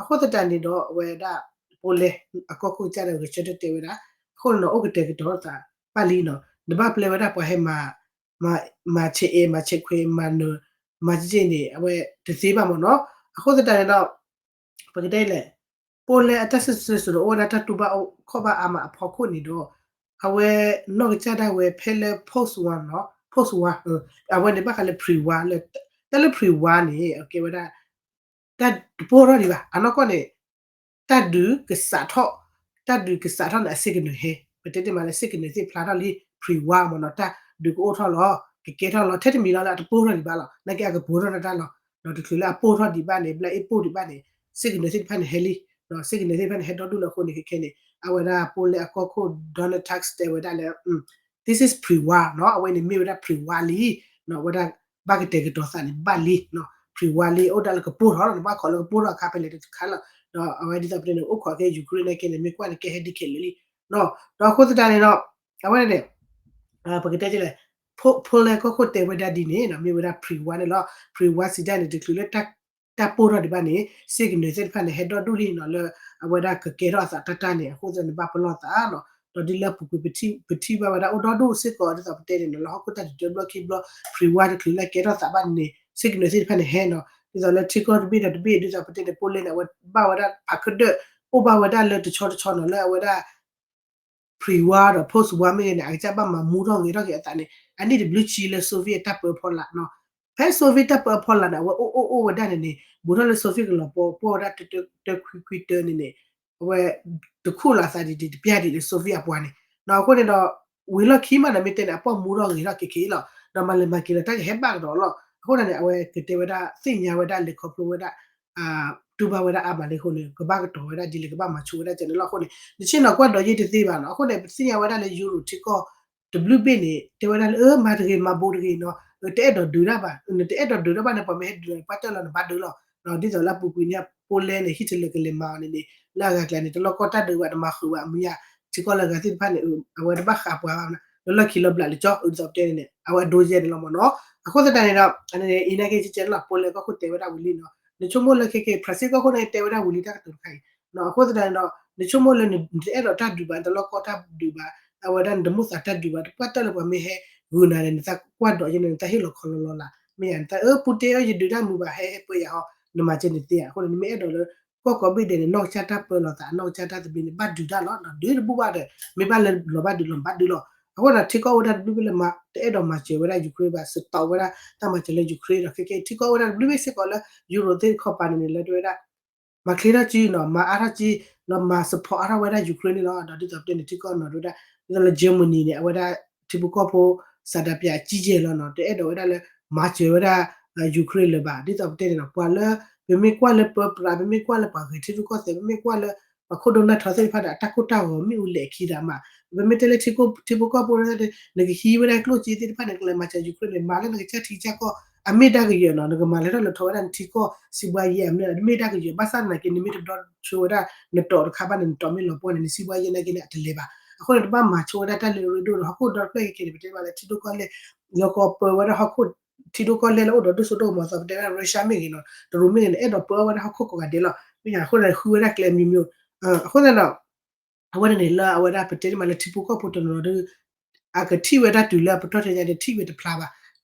အဃိသတးန့ၣ်ဒီး အဝဲဒၣ် ဖိလဲၣ် အကီၢ်ခိၣ်ကစၢ်ဒီးဂဲၤဆၢထၢၣ်တဲဝဲဒၣ် အဃိန့ၣ်ဒီး အိၣ်ကတဲာ်ကတီၤသးဘၣ်လံနီၤ. နဘၣ်ပျဲဝဲဒၣ်ပှၤဟဲမၤ မၤဆဲးအဲၣ် မၤဆဲးခွဲး မၤနၢၤ မၤကက့န့ၣ် အဝဲတသ့ဘၣ်မ့ၢ်နီၤ. အဃိသတးန့ၣ်ဒီး ပကတဲလဲၣ် ဖိလဲၣ်အတၢ်စံၣ်စိၤတဲစိၤဒီး အိၣ်ဝဲဒၣ်တၢ်တူၢ်ဘၣ်ခီၣ်ဘၣ်အါမးအဖီခိၣ်န့ၣ်ဒီး အဝဲနီၢ်ကစၢ်ဒၣ်ဝဲဖဲလၢ post war နီၤ post war အဝဲန့ၣ်ဘၣ်ဃးလၢ pre war လၢ တၢ်လၢ pre war န့ၣ် အကဲဝဲဒၣ် တၢ်တပိၢ်ထီၣ်ဒံးဘၣ် အနီၢ်ကီၢ်န့ၣ် တၢ်ဒုးကစးထီၣ် တၢ်ဒုးကစးထီၣ်န့ၣ် အစ့ကနၢၤဟဲ ပတဲတ့ၢ်မးလၢစ့ကနၢၤသ့ၣ်ဖျါထီၣ်လံ pre war မ့ၢ်နီၤ တၢ်ဒုးကအိၣ်ထီၣ်လီၤ ကကဲထီၣ်လီၤ ထဲတမံၤလီၤလၢအတပိၢ်ထီၣ်ဒံးဘၣ်လီၤ နာ်က့အကပိၢ်ထီၣ်တၢ်လီၤ. ဒီးတချုးလၢအပိၢ်ထီၣ်ဒံးဘၣ်န့ၣ် ဘျဲၣ်အ့ၣ်ပိၢ်ဒံးဘၣ်န့ၣ် စ့ကနၢၤသ့ၣ်တဖၣ်န့ၣ်ဟဲလံ စ့ကနၢၤသ့ၣ်တဖၣ်န့ၣ် ဟဲဒီဒူၣ်လၢအဃိန့ၣ် ခဲခဲန့ၣ် အဝဲဒၣ်ဖိလဲၣ်အကီၢ်ခိၣ် Donald Tusk တဲဝဲဒၣ်လၢ this is pre war နီၤ အဝဲန့ၣ်မ့ၢ်ဝဲဒၣ် pre war လံ အဝဲဒၣ်ဘၣ်ကတဲာ်ကတီၤသးန့ၣ်ဘၣ်လံ pre war လံ အိၣ်ဒၣ်လၢကပိၢ်ထီၣ်လီၤ နဘၣ်ခိးလၢကပိၢ်ထီၣ်အခါဖဲလဲၣ်တခါလီၤ. ဒီးအဝဲဒ်သိးပတဲန့ၣ် အိၣ်ခိးကဲ Ukraine နာ်က့န့ၣ် မ့ၢ်ကွၢ်န့ၣ် ကဲဟဲဒ်ခဲလၢာ်လံ ဒီးအဃိသတးန့ၣ်ဒီး အဝဲန့ၣ် ပကတဲလဲၣ် ဖိလဲၣ်ကီၢ်ခိၣ်တဲဝဲဒၣ်ဒ်န့ၣ် မ့ၢ်ဝဲဒၣ် pre war န့ၣ်လီၤ. pre war စံးတၢ်န့ၣ် တချုးလၢ တၢ်ပိၢ်ထီၣ်ဒံးဘၣ်န့ၣ် စ့ကနၢၤသ့ၣ်တဖၣ်န့ၣ် ဟဲဒီဒူၣ်လံနီၤ လၢအဝဲဒၣ်ကကဲထီၣ်အသးတၢ်တၢ်န့ၣ် အဃိသတးန့ၣ် ဘၣ်ပလီၢ်သးနီၤ. ဒီးဒ်လၢအပူၤကွံာ် ပထံၣ်ဘၣ်ဝဲဒၣ်အိၣ်ဒီဒူၣ်စ့ၢ်ကီး ဒ်သိးပတဲန့ၣ်နီၤ လၢဟီၣ်ခိၣ်တၢ်ဒုးတဘျီခံဘျီ pre war တချုးလၢကဲထီၣ်သးဘၣ်န့ၣ် စ့ကနၢၤသ့ၣ်တဖၣ်န့ၣ်ဟဲနီၤ ဒ်သိးလၢထံကီၢ်တဘ့ၣ်ဒီးတဘ့ၣ် ဒ်သိးပတဲန့ၣ် ဖိလဲၣ်န့ၣ် အဝဲဘၣ်ဝဲဒၣ်ဖးခၢၣ်ဒၢၣ် အိၣ်ဘၣ်ဝဲဒၣ်လၢတဆီတဆီနီၤ လၢအဝဲဒၣ် pre war ဒီး post war မ့ၢ်ဂ့ၤန့ၣ် အကစၢ်ဘၣ်မၤမူထီၣ်ဂဲၤထီၣ်က့ၤအသးန့ၣ် အနံၣ်တဘျုးဆံလၢ Soviet တၢ်ပၢအဖီလာ်နီၤ. ဖဲ Soviet တၢ်ပၢအဖီလာ်န့ၣ် အဝဲအိၣ်အိၣ်အိၣ်ဝဲဒၣ်န့ၣ်န့ၣ် ဘူးထီၣ်လၢ Soviet ကလီၤပှီၢ် ပှီၢ်ဝဲဒၣ်တၢခွံခွံတၢန့ၣ်န့ၣ် အဝဲ တခူၣ်လီၤအသးဒ်ဒ်တပျၢ်ဒံးလၢ Soviet အပှၤန့ၣ်နီၤ. အဃိန့ၣ်ဒီး ဝံၤလီၢ်ခံမးန့ၣ် မ့ၢ်တဲန့ၣ် အပိာ်မူထီၣ်ဂဲၤထီၣ်က့ၤက့ၤလီၤ. ဒီးမၤလဲၤမၤက့ၤလီၤ တၢ်ကဟဲဘၣ်ကဒီးလီၤ. အဃိန့ၣ် အဝဲကတဲဝဲဒၣ် သ့ၣ်ညါဝဲဒၣ်လဲၤခီဖျိဝဲဒၣ် တူၢ်ဘၣ်ဝဲဒၣ်အါမးလံအဃိန့ၣ် ကဘၣ်ကတီၤဝဲဒၣ်ဒ်လဲၣ် ကဘၣ်မၤဆိဝဲဒၣ်ကဲန့ၣ်လီၤ. အဃိန့ၣ် နဆ့ၣ်နီၤကွၢ်ဒီးယ့ၢ်တသ့ဘၣ်နီၤ. အဃိန့ၣ် ပသ့ၣ်ညါဝဲဒၣ်လၢ Euro ထံကီၢ် တဘျုးဘ့ၣ်န့ၣ် တဲဝဲဒၣ်လၢ အၢ မၤတဂ့ၤ မၤဘူးတဂ့ၤနီၤ တအဲၣ်ဒိးဒုးတၢ်ဘၣ် နတအဲၣ်ဒိးဒုးတၢ်ဘၣ်န့ၣ် ပှၤမ့ၢ်ဟဲဒုးဒီး ပှၤတၢၢ်လီၤနဘၣ်ဒုးလီၤ. ဒ်သိးလၢအပူၤကွံာ်န့ၣ် ဖိလဲၣ်န့ၣ် ဟံၣ်တလၢာ်ကလဲၤမၤအီၤန့ၣ်န့ၣ် လၢအဂၤကျါန့ၣ် တလီၢ်ကီၢ်တၢ်ဒုးဘၣ် တမၤဃုာ်ဘၣ် အမ့ၢ်ယါ ထံကီၢ်လၢအဂၤသ့ၣ်တဖၣ်န့ၣ် အဝဲတဘၣ်ဃးပှၤဘၣ် လၢလီၢ်ခံလီၤဘျးလၢကၠီ ဒ်သိးပတဲန့ၣ်န့ၣ် အဝဲအဒိယဲၢ်န့ၣ်လီၤမ့ၢ်နီၤ. အဃိသတးန့ၣ်ဒီး အံၤနာ်က့ ကဲန့ၣ်လီၤ ဖိလဲၣ်ကီၢ်ခိၣ်တဲဝဲဒၣ်ဝံၤလံနီၤ နဆိကမိၣ်လၢခဲကဲ ဖရၣ်စ့ၣ်ကီၢ်ခိၣ်န့ၣ် တဲဝဲဒၣ်ဝံၤလံတၢ်ကတိၤတခါအံၤ အဃိသတးန့ၣ်ဒီး နဆိကမိၣ်လၢနတအဲၣ်ဒိးတၢ်ဒုးဘၣ် နတလီၢ်ကီၢ်တၢ်ဒုးဘၣ် အဝဲဒၣ်နတမိၣ်သးတၢ်ဒုးဘၣ် တပှၢ်တၢၢ်လၢပှၤမ့ၢ်ဟဲဂုာ်နၤန့ၣ် နသးကွၢ်ဒိးယဲၢ်န့ၣ် နတၢ်ဟ့ၣ်လီၤခီလီၤလီၤလၢ် မ့ၢ်ယါ နတၢ်အၢ ပူၤတ့ၢ်အၢ ယဒုးတၢ်မုာ်ဘၣ် ဟဲဟဲပၢယၤဟီ နမၤစၢၤန့ၣ်သ့ဧါ. အဃိန့ၣ် နမ့ၢ်အဲၣ်ဒိးလၢ ကီၢ်ကိးဘ့ၣ်ဒဲးန့ၣ် နီၢ်ကစၢ်တၢ်ပၢလီၤသး နီၢ်ကစၢ်တၢ်သဘျ့န့ၣ် ဘၣ်ဒုးတၢ်လီၤ ဒုးတဘူၣ်ဘၣ်ဒီး မ့ၢ်ဘၣ်လၢလီၤဘၣ်ဒုးလီၤဘၣ်ဒုးလီၤ. အဃိန့ၣ် ထံကီၢ်ဝဲဒၣ်တဘျုးဘ့ၣ်လၢ တအဲၣ်ဒိးမၤစၢၤဝဲဒၣ် Ukraine ဘၣ် စတီးဝဲဒၣ်တၢ်မၤစၢၤလၢ Ukraine ဒီး ခဲကဲ ထံကီၢ်ဝဲဒၣ်တဘျုးဘ့ၣ်စ့ၢ်ကီးလၢ Euro သ့ၣ်တခီပၤန့ၣ်န့ၣ် လၢတဝဲဒၣ် မၤချ့ထီၣ်ကံနီၤ မၤအါထီၣ်ကံ လီၤမၤ support အါထီၣ်ဝဲဒၣ် Ukraine န့ၣ်လီၤ. ဒီးဒ်သိးပတဲန့ၣ် ထံကီၢ်နီၤတဝဲဒၣ် ဒ်သိးလၢ Germany န့ၣ် အဝဲဒၣ် ထံဖိကီၢ်ဖိ စးဒးပၠးကံယဲၢ်လီၤနီၤ တအဲၣ်ဒိးဝဲဒၣ်လၢ မၤစၢၤဝဲဒၣ် Ukraine လၢၤဘၣ် ဒ်သိးပတဲန့ၣ်နီၤ ပှၤလၢ ပမ့ၢ်ကွၢ်လၢပၢပြး ပမ့ၢ်ကွၢ်လၢပှၤဂဲၤထံရူၢ်ကီၢ်သဲး ပမ့ၢ်ကွၢ်လၢ ပှၤခိၣ်ဒိၣ်နၢ်ထီသ့ၣ်တဖၣ်ဒီး အတၢ်ကိၢ်တၢ်ဂီၤမ့ၣ်အူလဲၤအခံဒီးမး ပမ့ၢ်တဲလၢ ထံဖိကီၢ်ဖိ နကဟံးဝဲဒၣ်ကျိၣ်စ့သ့ၣ်တဖၣ်န့ၣ် ကလဲၤမၤစၢၤ Ukraine န့ၣ် မၤလၢနကစၢ်ထံကစၢ်ကီၢ် အမ့ၢ်ဒၣ်ကယၢၤနီၤ နကမၤလဲၤထီၣ်လဲၤထီဝဲဒၣ်နထံကီၢ် စံးဘှါယဲၢ်အမ့ၢ် မ့ၢ်ဒၣ်ကယၢၤ ဘၣ်ဆၣ်သနာ်က့ နမ့ၢ်တဒီဆိဝဲဒၣ် နတီၤတခါဘၣ်န့ၣ် နတီၤမ့ၢ်လီၤပှီၢ်န့ၣ် နစံးဘှါယဲၢ်နာ်က့န့ၣ် အတလဲၤဘၣ်. အဃိန့ၣ် တဘၣ်မၤဆိဝဲဒၣ်တၢ်လၢအရ့ဒိၣ်ဒီး ဟီၣ်ခိၣ်ဒီတဖျၢၣ်ခဲကဲန့ၣ် ပတဲဘၣ်လၢထံဒိၣ်ကီၢ်လဲၢ် လီၤကီးပၢဝဲဒၣ်ဟီၣ်ခိၣ် ထံဒိၣ်ကီၢ်လဲၢ်လၢအိၣ်ဒီးဒိၣ်စိဒိၣ်ကမီၤသီ ပတဲဝဲဒၣ် Russia မ့ၢ်ဂ့ၤနီၤ တရူးမ့ၢ်ဂ့ၤန့ၣ် အဲၣ်ဒိးပၢအီၣ်ဝဲဒၣ်ဟီၣ်ခိၣ်ကိးဂၤဒဲးလီၤ. မ့ၢ်ယါ အဃိန့ၣ် ဃုဝဲဒၣ်ကျဲမံၤမံၤ အဃိသတးဒီး အဝဲန့ၣ်န့ၣ် လၢအဝဲဒၣ်ပတဲတ့ၢ်မးလၢထံဖိကီၢ်ဖိတနီၤဒီး အကထံၣ်ဝဲဒၣ်တုၤလၢအပတီၢ်ထဲညါဒီး ထံၣ်ဝဲတဖျါဘၣ်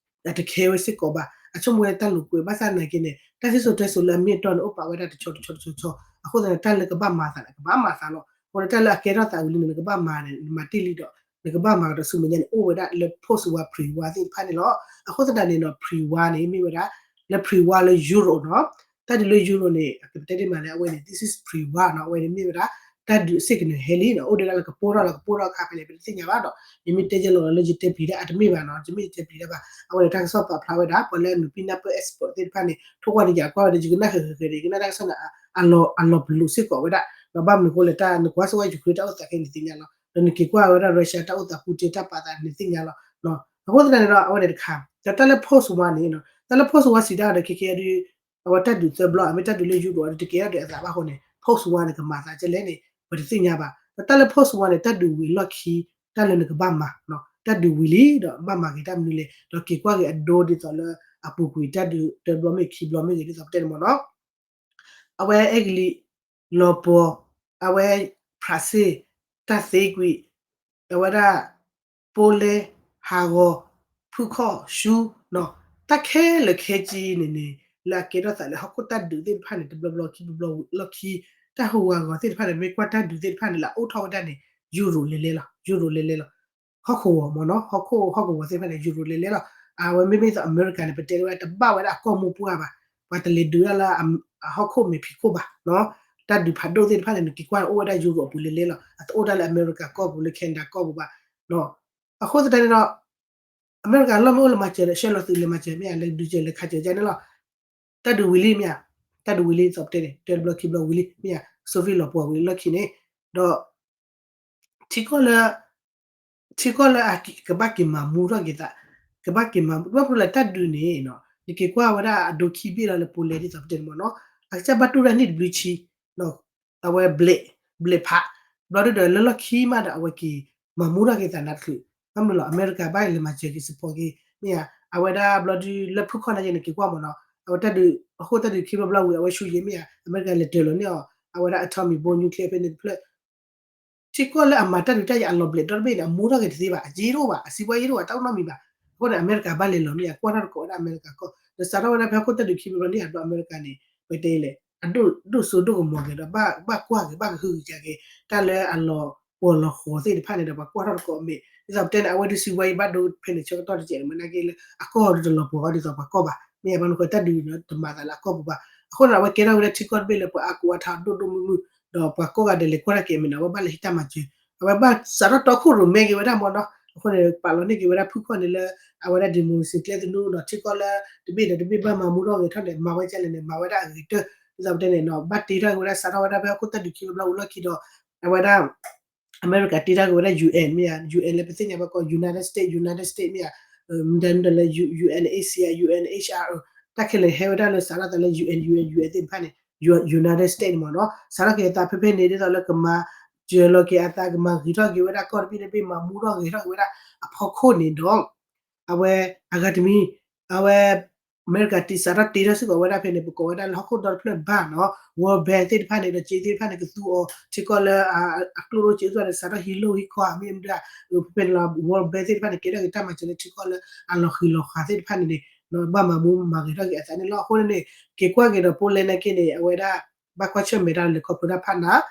အတခဲဝဲစ့ၢ်ကီးဘၣ် အဆိကမိၣ်ဝဲတၢ်လိာ်ကွဲ ဘၣ်ဆၣ်သနာ်က့န့ၣ် တၢ်စံၣ်စိၤတဲစိၤလၢအမ့ၢ်အတီန့ၣ် အိၣ်ပာ်ဝဲဒၣ်တဆီတဆီတဆီတဆီ အဃိသတးန့ၣ် တၢ်လၢကဘၣ်မၤသးန့ၣ် ကဘၣ်မၤသးလီၤ. အဃိန့ၣ် တၢ်လၢအကဲထီၣ်သးဝံၤလံန့ၣ် နကဘၣ်မၤန့ၣ် နမၤတ့ၢ်လံဒီး နကဘၣ်မၤကဒီးဆူမဲာ်ညါန့ၣ် အိၣ်ဝဲဒၣ်လၢ post war pre war သ့ၣ်တဖၣ်န့ၣ်လီၤ. အဃိသတးန့ၣ်နီၤ pre war န့ၣ် မ့ၢ်ဝဲဒၣ် လၢ pre war လၢ Europe နီၤ တၢ်ဒုးလၢ Europe န့ၣ် ပတဲတ့ၢ်မးလၢအဝဲန့ၣ် this is pre war နီၤ အဝဲန့ၣ်မ့ၢ်ဝဲဒၣ် တၢ်ဒုးစ့ၢ်ကီးန့ၣ်ဟဲလံနီၤ, အိၣ်ဒၣ်လၢကပိၢ်ထီၣ်လီၤ ကပိၢ်ထီၣ်အခါဖဲန့ၣ် ပတသ့ၣ်ညါဘၣ်ဒီး ယမ့ၢ်တဲယဲလီၤလၢယတဲပျံၤတၢ်အတမ့ၢ်ဘၣ်နီၤ, ယမ့ၢ်ယတဲပျံၤတၢ်ဘၣ်, အဝဲန့ၣ်တၢ်ကစီၣ်ပာ်ဖျါဝဲဒၣ် ပှၤလၢအမံၤပံနၢ်ပၢၢ် expert သ့ၣ်တဖၣ်န့ၣ် ထိၣ်ကွၢ်တယၤကွၢ်ဝဲဒီး ယကနၣ်ဃဲၤဃဲၤဒီး ယကနၣ်တၢ်ကစီၣ်န့ၣ် အလီၤပလိာ်စ့ၢ်ကီးဝဲဒၣ်, ဒီးဘၣ်မနုၤအဃိလဲၣ် တၢ်နကွၢ်စ့ၢ်ကီး Ukraine တၢ်အိၣ်သးခဲအံၤန့ၣ်သ့ၣ်ညါလီၤ, ဒီးနက့ၤကွၢ်ဝဲဒၣ် Russia တၢ်အိၣ်သး Putin တၢ်ပာ်သးန့ၣ်သ့ၣ်ညါလီၤ, အဃိသတးန့ၣ်ဒီး အဝဲန့ၣ်တခါ ဒီးတၢ်လၢ post war န့ၣ် တၢ်လၢ post war စံးတၢ်ဒီး ခဲကဲဒုး အဝဲတၢ်ဒုးသၢဘျီ အမ့ၢ်တၢ်ဒုးလၢ Europe ဒီးတကဲထီၣ်ဒံးအသးဘၣ်အဃိန့ၣ် post war န့ၣ် ကမၤသးကဲလဲၣ်န့ၣ် ပတသ့ၣ်ညါဘၣ်, ဒီးတၢ်လၢ post war န့ၣ် တၢ်ဒုးဝံၤလီၢ်ခံ တၢ်လၢနကဘၣ်မၤ တၢ်ဒုးဝံၤလံဒီးဘၣ်မၤက့ၤတၢ်မနုၤလဲၣ် ဒီးက့ၤကွၢ်က့ၤအဒိဒ်သိးလၢ အပူၤကွံာ်တၢ်ဒုးတဘျီမ့ၢ်ခံဘျီမ့ၢ်ဂ့ၤ ဒ်သိးပတဲန့ၣ်မ့ၢ်နီၤ အဝဲအဲကလံး လီၤပှီၤ, အဝဲ ဖြးစ့ၣ်, တၢ်သ့ကွံာ်, အဝဲဒၣ် ပီၣ်လဲၣ်, ဟးဂီၤ, ဖုခီၣ်, ရှူ, တၢ်ခဲလၢာ်ခဲဆ့န့ၣ်န့ၣ် လၢအကဲထီၣ်သးလၢဟီၣ်ခိၣ်တၢ်ဒုးသ့ၣ်တဖၣ်န့ၣ် တဘျီဘျီခံဘျီဘျီဝံၤလီၢ်ခံ, တၢ်ဟူးဂၤဂီၤသ့ၣ်တဖၣ်န့ၣ် မ့ၢ်ကွၢ်တၢ်ဒုးသ့ၣ်တဖၣ်န့ၣ် လၢအအိၣ်ထီၣ်ဝဲဒၣ်န့ၣ် ယူရိၤလဲၤလဲၤလီၤ, ယူရိၤလဲၤလဲၤလီၤ ဟီၣ်ခိၣ်ဂီၤမ့ၢ်နီၤ ဟီၣ်ခိၣ်ဟီၣ်ကဝီၤသ့ၣ်တဖၣ်န့ၣ် ယူရိၤလဲၤလဲၤလီၤ, အဝဲမ့မ့ၢ်သိးအမဲရကၤန့ၣ် ပတဲဝဲတဘၣ်ဝဲဒၣ်အကီၢ်မိၢ်ပှၢ်ဘၣ်, ပှၤတလဲၤဒုးဒၣ်လၢ အဟီၣ်ခိၣ်မဲာ်ဖံးခိၣ်ဘၣ်, တၢ်ဒုးဖးဒိၣ်သ့ၣ်တဖၣ်န့ၣ် နက့ၤကွၢ်အိၣ်ဝဲဒၣ်ယူရိၤအပူၤလဲၤလဲၤလီၤ, အတအိၣ်ဒၣ်လၢအမဲရကၤကီၢ်ပူၤလၢ Canada ကီၢ်ပူၤဘၣ်, အဃိသတးန့ၣ်ဒီး အမဲရကၤလီၢ်မ့ၢ်အိၣ်လဲၤမၤစၢၤဒီး ဆှၢလီၤသုးလဲၤမၤစၢၤမ့ၢ်ဧါ လဲၤဒုးစၢၤလဲၤခးစၢၤကန့ၣ်လီၤ, တၢ်ဒုးဝံၤလံမ့ၢ်ဧါ, တၢ်ဒုးဝံၤလံသိးပတဲန့ၣ် တၢ်တဘျီခံဘျီဝံၤလံမ့ၢ်ဧါ, Soviet လီၤပှီၤဝံၤလၢလီၢ်ခံန့ၣ်, ဒီး ထံကီၢ်လၢ ထံကီၢ်လၢအကဘၣ်က့ၤမၤမူထီၣ်က့ၤသး, ကဘၣ်က့ၤမၤမူ ဘၣ်မနုၤလဲၣ်တၢ်ဒုးန့ၣ်နီၤ ယက့ၤကွၢ်ဝဲဒၣ်အဒိခံဘ့ၣ်လီၤလၢ Poland ဒ်သိးပတဲန့ၣ်မ့ၢ်နီၤ, အကစၢ်ဘၣ်တူၢ်ဝဲဒၣ်နံၣ်တဘျုးဆံ အဝဲဘျဲး ဘျဲးဖး, ဘျီဒုဒီးလၢလီၢ်ခံမးဒီးအဝဲက့ၤမၤမူထီၣ်က့ၤသးနးတချုး, ဘၣ်မနုၤလဲၣ် အမဲရကၤဘၣ်လဲၤမၤစၢၤက့ၤ support က့ၤ မ့ၢ်ဧါ, အဝဲဒၣ်ဘျီဒုလၢဖုၣ်ခီၣ်နာ်က့န့ၣ် က့ၤကွၢ်မ့ၢ်နီၤ, အဝဲတၢ်ဒုး အဃိတၢ်ဒုးခံဘျီဘျီဝံၤ အဝဲဆူယံာ်မ့ၢ်ဧါ, အမဲရကၤလဲၤတၢၤလီၤန့ၢ်အီၤ အဝဲဒၣ် atomic bomb nuclear ဖဲန့ၣ်တဖျၢၣ် ထံကီၢ်လၢအမၤတၢ်ဒုးတၢ်ယၤအလီၤဘျဲးဒီတဘ့ၣ်န့ၣ် အမူထီၣ်က့ၤတသ့ဘၣ်, အယံာ်တအိၣ်ဘၣ်, အစံးဘၣ်ယံာ်တအိၣ်ဘၣ်, တၢ်အိၣ်နီတမံၤဘၣ်, အဃိန့ၣ် အမဲရကၤဘၣ်လဲၤလီၤမ့ၢ်ဧါ, ကွၢ်ထီၣ်တကိးဝဲဒၣ်အမဲရကၤကီၢ်, ဒီးစးထီၣ်ဝဲဒၣ်ဖဲဟီၣ်ခိၣ်တၢ်ဒုးခံဘျီဘျီန့ၣ် အဒိအမဲရကၤန့ၣ် ပတဲလဲၣ် အဒိၣ်စိဒိၣ်ကမီၤက့ၤဒီး ဘၣ်ကွၢ်က့ၤ ဘၣ်ကဟုကယာ်က့ၤ တၢ်လၢအလီၤပှီၢ်လီၤဃီၤသ့ၣ်တဖၣ်န့ၣ်ဒီး ပှၤကွၢ်ထီၣ်တကိးအမဲာ် ဒ်သိးပတဲန့ၣ် အဝဲဒုးစံးဝဲအံၤဘၣ်ဒိဖဲန့ၣ် ဆၢကတီၢ်တစဲးန့ၣ် မ့ၢ်နာ်က့လၢ အကီၢ်ဒုးတလီၤပှီၢ်ဃီဒ်သိးပှၤကီၢ်ဘၣ်, မ့ၢ်ဘၣ်မနုၤဃိတၢ်ဒုးတမၤသးလၢအကီၢ်ပူၤဘၣ်, အဃိန့ၣ် အဝဲကဲထီၣ်ဝဲဒၣ်ထံကီၢ်တဘ့ၣ်လၢပှၤအါကိးအါထီၣ်ဒိၣ်ဒိၣ်မုၢ်မုၢ်, ဒီးပှၤကိးဂၤဒဲးလဲၤကွၢ်တၢ်က့ၤအမဲာ်န့ၣ် အဝဲဘၣ်လဲၤဟံးတၢ်မၤစၢၤ, အဝဲဘၣ်စးထီၣ်တီခိၣ်ရိၣ်မဲက့ၤဝဲဒၣ်မ့ၢ်နီၤ, အဃိန့ၣ် ပာ်လီၤန့ၢ်က့ၤဝဲဒၣ်ဖုၣ်ခီၣ်န့ၣ်လၢ အဝဲဒၣ် democracy ကျဲသနူဒီး ထံကီၢ်လၢတဘ့ၣ်ဒီးတဘ့ၣ်ဘၣ်မၤမူထီၣ်ဂဲၤထီၣ်န့ၣ် မၤဝဲဒၣ်အဂ့ၤကတၢၢ်, ဒ်သိးပတဲန့ၣ်နီၤ ဘၣ်တ့ထီၣ်က့ၤဝဲဒၣ် စးထီၣ်ဝဲဒၣ်ဖဲဟီၣ်ခိၣ်တၢ်ဒုးခံဘျီဘျီဝံၤလီၢ်ခံဒီး အဝဲဒၣ် အမဲရကၤတ့ထီၣ်က့ၤဝဲဒၣ် UN မ့ၢ်ဧါ, UN လၢပသ့ၣ်ညါဘၣ်ကီး United States, United States မ့ၢ်ဧါ, မ့ၢ်ဒၣ်လၢ UNHCR, UNHRO တၢ်ခဲလၢာ်ဟဲဝဲဒၣ်လၢစးထီၣ်သးလၢ UN, UN, UN သ့ၣ်တဖၣ်န့ၣ် United States န့ၣ်မ့ၢ်နီၤ, စးထီၣ်က့ၤအသးဖဲဖဲန့ၣ် ဒ်သိးလၢကမၤစၢၤလီၤက့ၤအသး ကမၤဂ့ၤထီၣ်က့ၤဝဲဒၣ်ကီၢ်တဘ့ၣ်တဘ့ၣ် မၤမူထီၣ်ဂဲၤထီၣ်က့ၤဝဲဒၣ်အဖီခိၣ်န့ၣ်ဒီး အဝဲအဂၤတမံၤ အဝဲ အမဲရကၤတ့စးထီၣ်တ့ထီၣ်စ့ၢ်ကီးဝဲဒၣ်ဖဲန့ၣ် ပကိးဝဲဒၣ်လၢဟီၣ်ခိၣ်ဒီတဖျၢၣ်ဘၣ်နီၤ World Bank သ့ၣ်တဖၣ်န့ၣ်ဒီး စ့သ့ၣ်တဖၣ်န့ၣ် ကသူအီၤ ထံကီၢ်လၢအကျိၣ်ဒိၣ်စ့အသိးန့ၣ် စးထီၣ်ဟံးလိၢ်ဟံးခီမ့ၢ်မတၤ ဖဲဖဲန့ၣ်လီၤ World Bank သ့ၣ်တဖၣ်န့ၣ် ကဲထီၣ်က့ၤတၢ်မၤစၢၤလၢထံကီၢ်လၢအလီၤဃံၤလီၤဃာ်သ့ၣ်တဖၣ်န့ၣ်န့ၣ် ဘၣ်မၤမူမၤဂ့ၤထီၣ်က့ၤအသးန့ၣ်လီၤ. အဃိန့ၣ်န့ၣ် က့ၤကွၢ်က့ၤဒီး Poland နာ်က့န့ၣ် အဝဲဒၣ် ဘၣ်ကွၢ်ဆၢၣ်မဲာ်တၢ်လဲၤခီဖျိတၢ်ဖးနး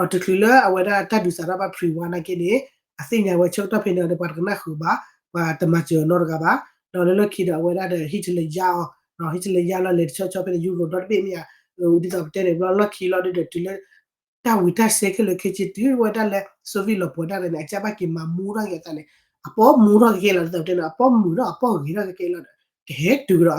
ဒီးတချုးလၢအဝဲဒၣ်တၢ်ဒုးစးထီၣ်ဘၣ် pre-war နာ်က့န့ၣ် အသ့ၣ်ညါဝဲဆၢကတီၢ်ဖဲန့ၣ်ဒီး ပှၤတကနၣ်ဃုာ်ဘၣ် ပှၤတမၤစၢၤအီၤနီတဂၤဘၣ်. ဒီးလၢလီၢ်ခံဒီးအဝဲဒၣ်ဒီး Hitler ယါအီၤ Hitler ယါလီၤလဲၤတဆီဆီဖဲန့ၣ် ယူရိၤဒီတဘ့ၣ်မ့ၢ်ဧါ ဒ်သိးပတဲန့ၣ် ဘျီလီၢ်ခံလီၤဒုဒီးတုၤလၢ တၢ်ဝံၤတၢ်စဲခဲလၢာ်ခဲဆ့တုၤဝဲဒၣ်လၢ Soviet လီၤပှီၤဒၣ်လဲာ်န့ၣ် အကစၢ်ဘၣ်က့ၤမၤမူထီၣ်က့ၤအသးန့ၣ် အပီၢ်မူထီၣ်က့ၤခဲလီၤ ဒ်သိးပတဲန့ၣ် အပီၢ်မုာ်ထီၣ်အပီၢ်ဂ့ၤထီၣ်က့ၤခဲလီၤဒီး ကဟဲတုၤကဒီးအသီတဘျီလ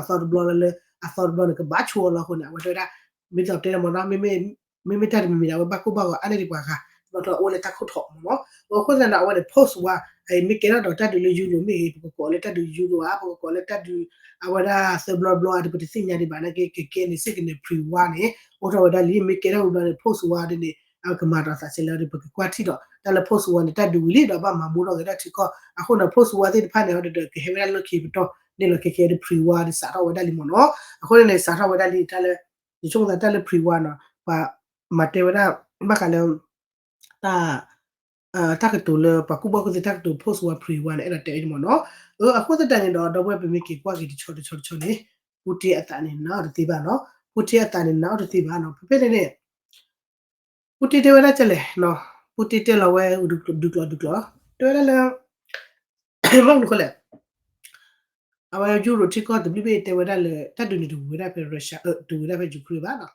ၢလၢ အသီတဘျီန့ၣ် ကဘၣ်ဆိအီၤလီၤအဃိန့ၣ် အဝဲတဲဝဲဒၣ် မ့ၢ်ဒ်သိးပတဲန့ၣ်မ့ၢ်နီၤ မ့မ့ၢ်တၢ်တမံၤမံၤန့ၣ် အဝဲဘၣ်ကိၢ်ဘၣ်ဂီၤအါန့ၢ်ဒံးပှၤဂၤ ဒီးအိၣ်လၢတၢ်ခိၣ်ထီၣ်မ့ၢ်နီၤ အဃိသတးဒီး အဝဲန့ၣ် post war မ့ၢ်ကဲထီၣ်ဒီးတၢ်ဒုးလၢယူရိၤမ့ၢ်ဂ့ၤ ပကကိးလၢတၢ်ဒုးယူရိၤဧါ ပကကိးလၢတၢ်ဒုး အဝဲဒၣ်သၢဘျီဘျီဧါ ပတသ့ၣ်ညါဒံးဘၣ် နာ်က့ ကကဲန့ၣ် စ့ၢ်ကီးန့ၣ် pre-war န့ၣ် အိၣ်ထီၣ်ဝဲဒၣ်လံ မ့ၢ်ကဲထီၣ်ဝံၤဘျီန့ၣ် post war ဒ်န့ၣ် အကမၤဒီးသးစဲးလၢ ပကကွၢ်ထံၣ်ဒီး တၢ်လၢ post war န့ၣ် တၢ်ဒုးဝံၤလံဒီးဘၣ်မၤမူထီၣ်ဂဲၤထီၣ်ထံကီၢ် အဃိန့ၣ် post war သ့ၣ်တဖၣ်န့ၣ် ဒီးကဟဲဝဲဒၣ်လၢခံပတီၢ်န့ၣ်လီၤ ခဲကဲဒ် pre-war ဒီးစးထီၣ်ဝဲဒၣ်လံမ့ၢ်နီၤ အဃိန့ၣ်န့ၣ် စးထီၣ်ဝဲဒၣ်လံ တၢ်လၢ ယဆိကမိၣ်သးတၢ်လၢ pre-war နီၤ ပှၤမၤတဲဝဲဒၣ် ဘၣ်ဃးလၢ တၢ် တၢ်ကတိၤလၢပှၤကူၣ်ဘၣ်ကူၣ်သ့တၢ်ကတိၤ post war pre-war န့ၣ် အဲၣ်ဒိးတဲဝဲဒ်မ့ၢ်နီၤ အဃိသတးန့ၣ်ဒီး ဒီပုၢ်ဝဲၢ်ပမ့ၢ်က့ၤကွၢ်က့ၤတဆီတဆီတဆီန့ၣ် Putin အသးန့ၣ် နာ်အီၤတသ့ဘၣ်နီၤ Putin အသးန့ၣ် နာ်အီၤတသ့ဘၣ်နီၤ ဖဲဖဲန့ၣ်န့ၣ် Putin တဲဝဲဒၣ်ကလဲၣ် Putin တဲလီၤဝဲ ဒုးကျိးဒုးကျိး တဲဝဲဒၣ်လၢ ဘၣ်မနုၤဃိလဲၣ် အဝဲယူရိၤထံကီၢ်တဘျုးဘ့ၣ်တဲဝဲဒၣ်လၢ တၢ်ဒုးန့ၣ်တဝံၤဝဲဒၣ်ဖဲ Russia တဝံၤဝဲဒၣ်ဖဲ Ukraine ဘၣ်နီၤ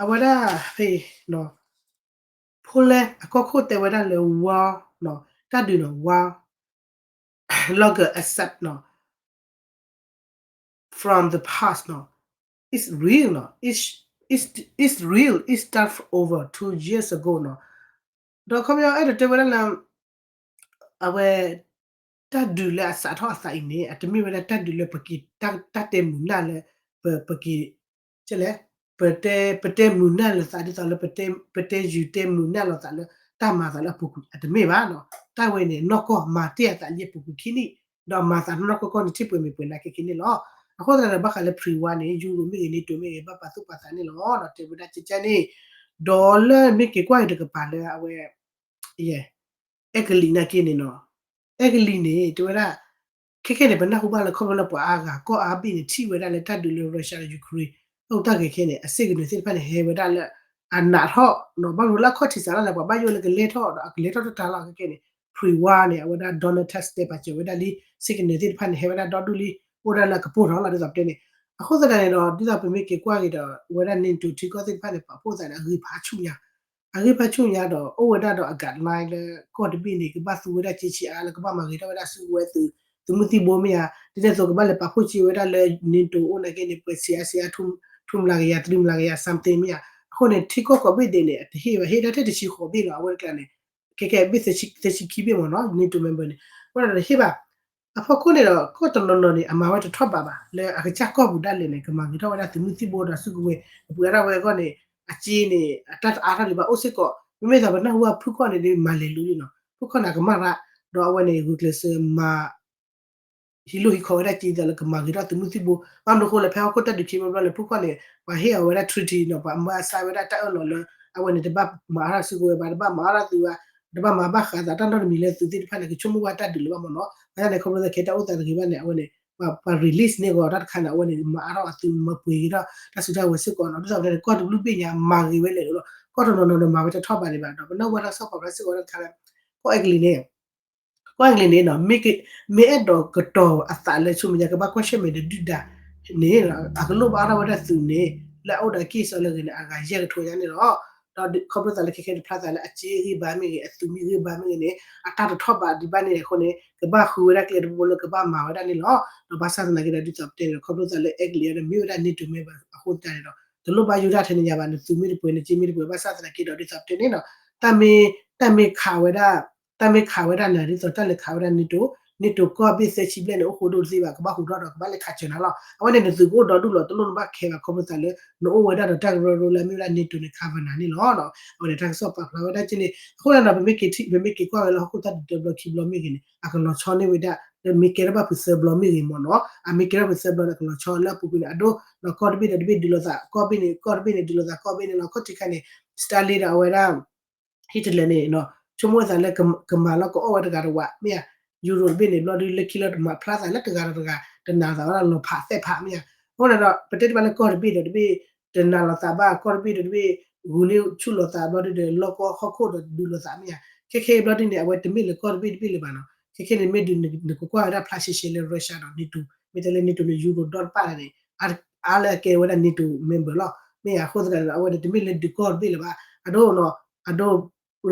အဝဲဒၣ်ဖဲအံၤနီၤ အဃိလဲၣ် အကီၢ်ခိၣ်တဲဝဲဒၣ်လၢ war နီၤ တၢ်ဒုးနီၤ war လီၤက accept နီၤ from the past နီၤ it's real နီၤ it's, it's, it's real it started over two years ago နီၤ ဒီးခီပညီအဲၣ်ဒိးတဲဝဲဒၣ်လၢ အဝဲ တၢ်ဒုးလၢအစးထီၣ်အသးအံၤန့ၣ် အတမ့ၢ်ဝဲဒၣ်တၢ်ဒုးလၢပက့ၤ တၢ်တဲမုာ်နၢ်လၢ ပ ပက့ၤ လဲၣ် ပတဲ ပတဲမုာ်နၢ်လိာ်သးဒ်သိးလၢ ပတဲယုာ်တဲမုာ်နၢ်လိာ်သးလၢ တၢ်မၤသးလၢအပူၤကွံာ် အတမ့ၢ်ဘၣ်နီၤ တၢ်ဝဲန့ၣ် နီၢ်ကီၢ်မၤတ့ၢ်အသးလၢအပူၤကွံာ်ခံနံၣ် ဒီးမၤသးနီၢ်ကီၢ်ကီၢ်န့ၣ် ထံၣ်ပှဲၤမ့ၢ်ပှဲၤနးခဲက့ၤန့ၣ်လီၤ. အဃိသတးဒီး ဘၣ်ဃးလၢ pre-war န့ၣ် ယူရိၤမ့ၢ်ဂ့ၤ NATO မ့ၢ်ဂ့ၤ ဘၣ်ပာ်သူၣ်ပာ်သးန့ၣ်လီၤ တဲဝဲဒၣ်ကကန့ၣ် ဒီးလၢမ့ၢ်က့ၤကွၢ်အံၤတကပၤလၢအဝဲ ယဲ အဲကလံးနာ်က့န့ၣ်နီၤ အဲကလံးန့ၣ် တဲဝဲဒၣ် ခဲခဲန့ၣ် ပနၢ်ဟူဘၣ်လၢခီဖျိလၢပှၤအါဂၤ ကီၢ်အါဘ့ၣ်န့ၣ် ထံၣ်ဝဲဒၣ်လၢတၢ်ဒုးလၢ Russia ဒီး Ukraine အတၢ်ဂ့ၤခဲန့ၣ် အစ့ၣ်ကနၢၤသ့ၣ်တဖၣ်န့ၣ် ဟဲဝဲဒၣ်လၢ အနးထီၣ်နီၤ ဘၣ်မနုၤလၢအခီၣ်ထံးစးထီၣ်လၢ ပှၤဘၣ်ယိၣ်လၢကလဲၤထီၣ်ဒီး အကလဲၤထီၣ်တတၢ်လီၤ ခဲခဲန့ၣ် pre-war န့ၣ် အဝဲဒၣ် Donald Tusk တဲပာ်စၢၤဝဲဒၣ်လံ စ့ၣ်ကနၢၤသ့ၣ်တဖၣ်န့ၣ် ဟဲဝဲဒၣ်ဒီဒူၣ်လံ အိၣ်ဒၣ်လၢအကပိၢ်ထီၣ်လီၤ ဒ်သိးပတဲန့ၣ် အဃိသတးန့ၣ်ဒီး ဒ်သိးပမ့ၢ်က့ၤကွၢ်က့ၤဒီး ဝဲဒၣ် NATO ထံကီၢ်သ့ၣ်တဖၣ်န့ၣ် ပာ်ဖှိၣ်သးဒီးအဂ့ၢ်ဖးဆူၣ်ညါ အဂ့ၢ်ဖးဆူၣ်ညါဒီး အိၣ်ဝဲဒၣ်ဒီးအ guideline လၢကီၢ်တဘ့ၣ်န့ၣ် ကဘၣ်သူဝဲဒၣ်က့ဆံးအါလၢ ကဘၣ်မၤဂ့ၤထီၣ်ဝဲဒၣ်စုကဝဲၤသုး သုးမုၢ်သံၣ်ဘိမ့ၢ်ဧါ ဒ်န့ၣ်အသိးကဘၣ်လဲၤပာ်ဖှိၣ်က့ဝဲဒၣ်လၢ NATO အိၣ်နာ်က့န့ၣ် ပှဲၤဆံးအါဆံးအါ ထူၣ်မလၤကယၤ သရံမလၤကယၤ something မ့ၢ်ဧါ အဃိန့ၣ် ထံကီၢ်ကိးဘ့ၣ်ဒဲးန့ၣ် အတဟ့ၣ်ဘၣ် ဟ့ၣ်ဒၣ်ထဲတဆံဃိးဘ့ၣ်လီၤ အဝဲတကျါန့ၣ် ခဲခဲဘ့ၣ်သၢဆံခံဘ့ၣ်မ့ၢ်နီၤ NATO member န့ၣ် အဃိဒီးတဟ့ၣ်ဘၣ် အဖီခိၣ်န့ၣ်ဒီး ကီၢ်တနီၤနီၤန့ၣ် အမၤဝဲတထီၣ်ဘးဘၣ် လၢအကစၢ်ကီၢ်ပူၤဒၣ်လဲာ်န့ၣ် ကမၤဂ့ၤထီၣ်ဝဲဒၣ်သုးမုၢ်သံၣ်ဘိဒီးစုကဝဲၤ အပှဲၤဒၣ်ဝဲအဂီၢ်န့ၣ် အစ့န့ၣ် အတၢ်တအါထီၣ်ဒံးဘၣ်အိၣ်စ့ၢ်ကီး မ့မ့ၢ်သိးပနၢ်ဟူဘၣ်ဖုၣ်ခီၣ်န့ၣ်ဒ်မၤလဲၤလူၤလံနီၤ ဖုၣ်ခီၣ်န့ၣ် အကမၣ်ရၣ် ဒီးအဝဲန့ၣ်ဂုာ်ကျဲးစၢးမၤ ဟံးလိၢ်ဟံးခီဝဲဒၣ်က့ဒ်သိးလၢကမၤဂ့ၤထီၣ်သုးမုၢ်သံၣ်ဘိ ဘၣ်မနုၤအဃိလဲၣ် ဖဲဟီၣ်ခိၣ်တၢ်ဒုးခံဘျီဘျီန့ၣ် ဖုၣ်ခီၣ်န့ၣ် ပှၤဟ့ၣ်အီၤဝဲဒၣ် treaty နီၤ ပှၤမၤအါစၢ်ဝဲဒၣ်တၢ်အၢၣ်လီၤလၢ အဝဲန့ၣ်တဘၣ်မၤအါထီၣ်စုကဝဲၤဘၣ် တဘၣ်မၤအါထီၣ်သုးဘၣ် တဘၣ်မၤဘၣ်ဃးသးတၢ်နီတမံၤလၢသုးသ့ၣ်တဖၣ်န့ၣ် ကဆိကမိၣ်ဝဲတၢ်ဒုးလၢၤဘၣ်မ့ၢ်နီၤ ဘၣ်ဆၣ်န့ၣ် ခီဖျိလၢခဲတၢ်အိၣ်သးတဂ့ၤဘၣ်န့ၣ် အဝဲန့ၣ် ပှၤ release န့ၢ်ဂီၤတၢ်တခါန့ၣ် အဝဲန့ၣ် ပှၤ release န့ၢ်ဂီၤတၢ်တခါန့ၣ် အဝဲန့ၣ် မၤအါထီၣ်အသုးမၤပှဲၤက့ၤဒီး တၢ်စုတၢ်ဝဲၤစ့ၢ်ကီးနီၤ ဒ်သိးန့ၣ် ကီၢ်တဘျုးဘ့ၣ်ညါမၤဂ့ၤဝဲလဲၣ်လီၤ ကီၢ်တနီၤနီၤဒီးမၤဝဲတထီၣ်ဘးဒံးဘၣ်ဒီး ပနၢ်ဟူဘၣ်တၢ်ကစီၣ်ပာ်ဖျါစ့ၢ်ကီးတၢ်တခါလၢ ကီၢ်အဲကလံးန့ၣ် ကီၢ်အဲကလံးန့ၣ်နီၤ မ့ၢ်အဲၣ်ဒိးကတီၤအသးလၢဆူမဲာ်ညါ ကဘၣ်ကွၢ်ဆၢၣ်မဲာ်ဒီးဒုၣ်ဒါန့ၣ် အကလိၣ်ဘၣ်အါထီၣ်ဝဲဒၣ်သုးန့ၣ် လၢအအိၣ်ဒီးက့ၢ်စီလၢအဂ့ၤန့ၣ် အဂၤယဲၢ်ကထိညါန့ၣ်လီၤ. ဒီးခီဖျိသးလၢခဲခဲတဖျါသးလၢအစ့ဂံၢ်ဘါမ့ၢ်ဂ့ၤ အသုးမုၢ်ဂံၢ်ဘါမ့ၢ်ဂ့ၤန့ၣ် အတၢ်တထီၣ်ဘးဒံးဘၣ်န့ၣ်အဃိန့ၣ် ကဘၣ်ဃုဝဲဒၣ်ကျဲတဘိလၢကဘၣ်မၤဝဲဒၣ်န့ၣ်လီၤ. ဒီးဘၣ်ဆၣ်သနာ်က့ဒီး ဒ်သိးပတဲန့ၣ်ဒီး ခီဖျိသးလၢအဲကလံးဒီး မ့ၢ်ဝဲဒၣ် NATO member အဃိသတးန့ၣ်ဒီး တလိၣ်ဘၣ်ယိၣ်ဒၣ်ထဲန့ၣ်ညါဘၣ် နသုးမ့ၢ်တပှဲၤ နစ့မ့ၢ်တပှဲၤ ဘၣ်ဆၣ်သနာ်က့ဒီး ဒ်သိးပတဲန့ၣ်ဒီး တၢ်မ့ၢ် တၢ်မ့ၢ်ခးဝဲဒၣ် တၢ်မ့ၢ်ခးဝဲဒၣ်နၤ ဒ်သိးတၢ်လဲၤခးဝဲဒၣ် NATO, NATO ကီၢ်ဘ့ၣ်သၢဆံဘျဲၣ်န့ၣ် အိၣ်ဃိဒိၣ်တသ့ဘၣ် ကဘၣ်ဟူးထီၣ်ဒီး ကဘၣ်လဲၤခးစၢၤနၤလီၤ. အဝဲန့ၣ်နသုးကအိၣ်ဒီဒူၣ်လီၤ တလိၣ်နဘၣ်ခဲဘၣ် ခီဖျိသးလၢ နအိၣ်ဝဲဒၣ်ဒီးတၢ်ကရၢကရိလၢအမ့ၢ်ဝဲဒၣ် NATO န့ၣ် cover နၤန့ၣ်လီၤ. အဝဲန့ၣ်တၢ်ကစီၣ်ပာ်ဖျါဝဲဒၣ်က့န့ၣ် အဃိသတးဒီး ပမ့ၢ်က့ၤကွၢ်ဝဲလၢဟီၣ်ခိၣ်တၢ်ဒုးတဘျီခံဘျီမ့ၢ်ဂ့ၤန့ၣ် အကလီၤဆီန့ၢ်ဝဲဒၣ် မ့ၢ်ကဲထီၣ်ဘၣ်ပှဲၤသၢဘျီမ့ၢ်ဂ့ၤမ့ၢ်နီၤ အမ့ၢ်ကဲထီၣ်ပှဲၤသၢဘျီန့ၣ် အကလီၤဆီလၢအပူၤကွံာ်န့ၣ် အဒိ ဒီးကီၢ်တဘ့ၣ်ဒီးတဘ့ၣ်ဒုးလိာ်သး ကီၢ်ဘ့ၣ်န့ၣ် ကီၢ်တဘ့ၣ်န့ၣ် ဒုးလိာ်သးကီၢ်ဘ့ၣ်န့ၣ်လီၤ. ခီၣ်ထံးခါန့ၣ် Stalin ဒီးအဝဲဒၣ် Hitler န့ၣ် ဆိကမိၣ်ဝဲသးလၢကမၤလီၤကအီၣ်ဝဲတဂၤတဝး မ့ၢ်ဧါ Europe တဘ့ၣ်န့ၣ် ဘျီဒုးလၢခံလၢတမၤဖျါသးလၢတဂၤဒီးတဂၤ တနာ်သးဝဲဒၣ်လီၤဖးသဲးဖးမ့ၢ်ဧါ. အဃိန့ၣ်ဒီး ပတဲတဘၣ်လၢကီၢ်တဘ့ၣ်ဒီးတဘ့ၣ် တနာ်လီၤသးဘၣ် ကီၢ်တဘ့ၣ်ဒီးတဘ့ၣ် ဂုာ်န့ၢ်ဆူၣ်လီၤသးဘျီဒုးဒီး လီၢ်ကီၢ်ဟီၣ်ခိၣ်ဒီးဒုးလိာ်သးမ့ၢ်ဧါ. ခဲခဲအံၤဘျီဒုးန့ၣ် အဝဲတမ့ၢ်လၢကီၢ်တဘ့ၣ်တဘ့ၣ်လၢၤဘၣ်နီၤ. ခဲခဲန့ၣ်မ့ၢ်ဒုးနကကွၢ်ဝဲဒၣ်ဖျါရှဲရှဲလၢ Russia ဒီး NATO မ့ၢ်တဲလၢ NATO န့ၣ် Europe ဒီတပၣ်န့ၣ် အါလၢအကဲဝဲဒၣ် NATO member လီၤ. မ့ၢ်အဃိသတးန့ၣ် အဝဲန့ၣ်တမ့ၢ်လၢဒုးကီၢ်တဘ့ၣ်လၢၤဘၣ်. အဒိ အဒိ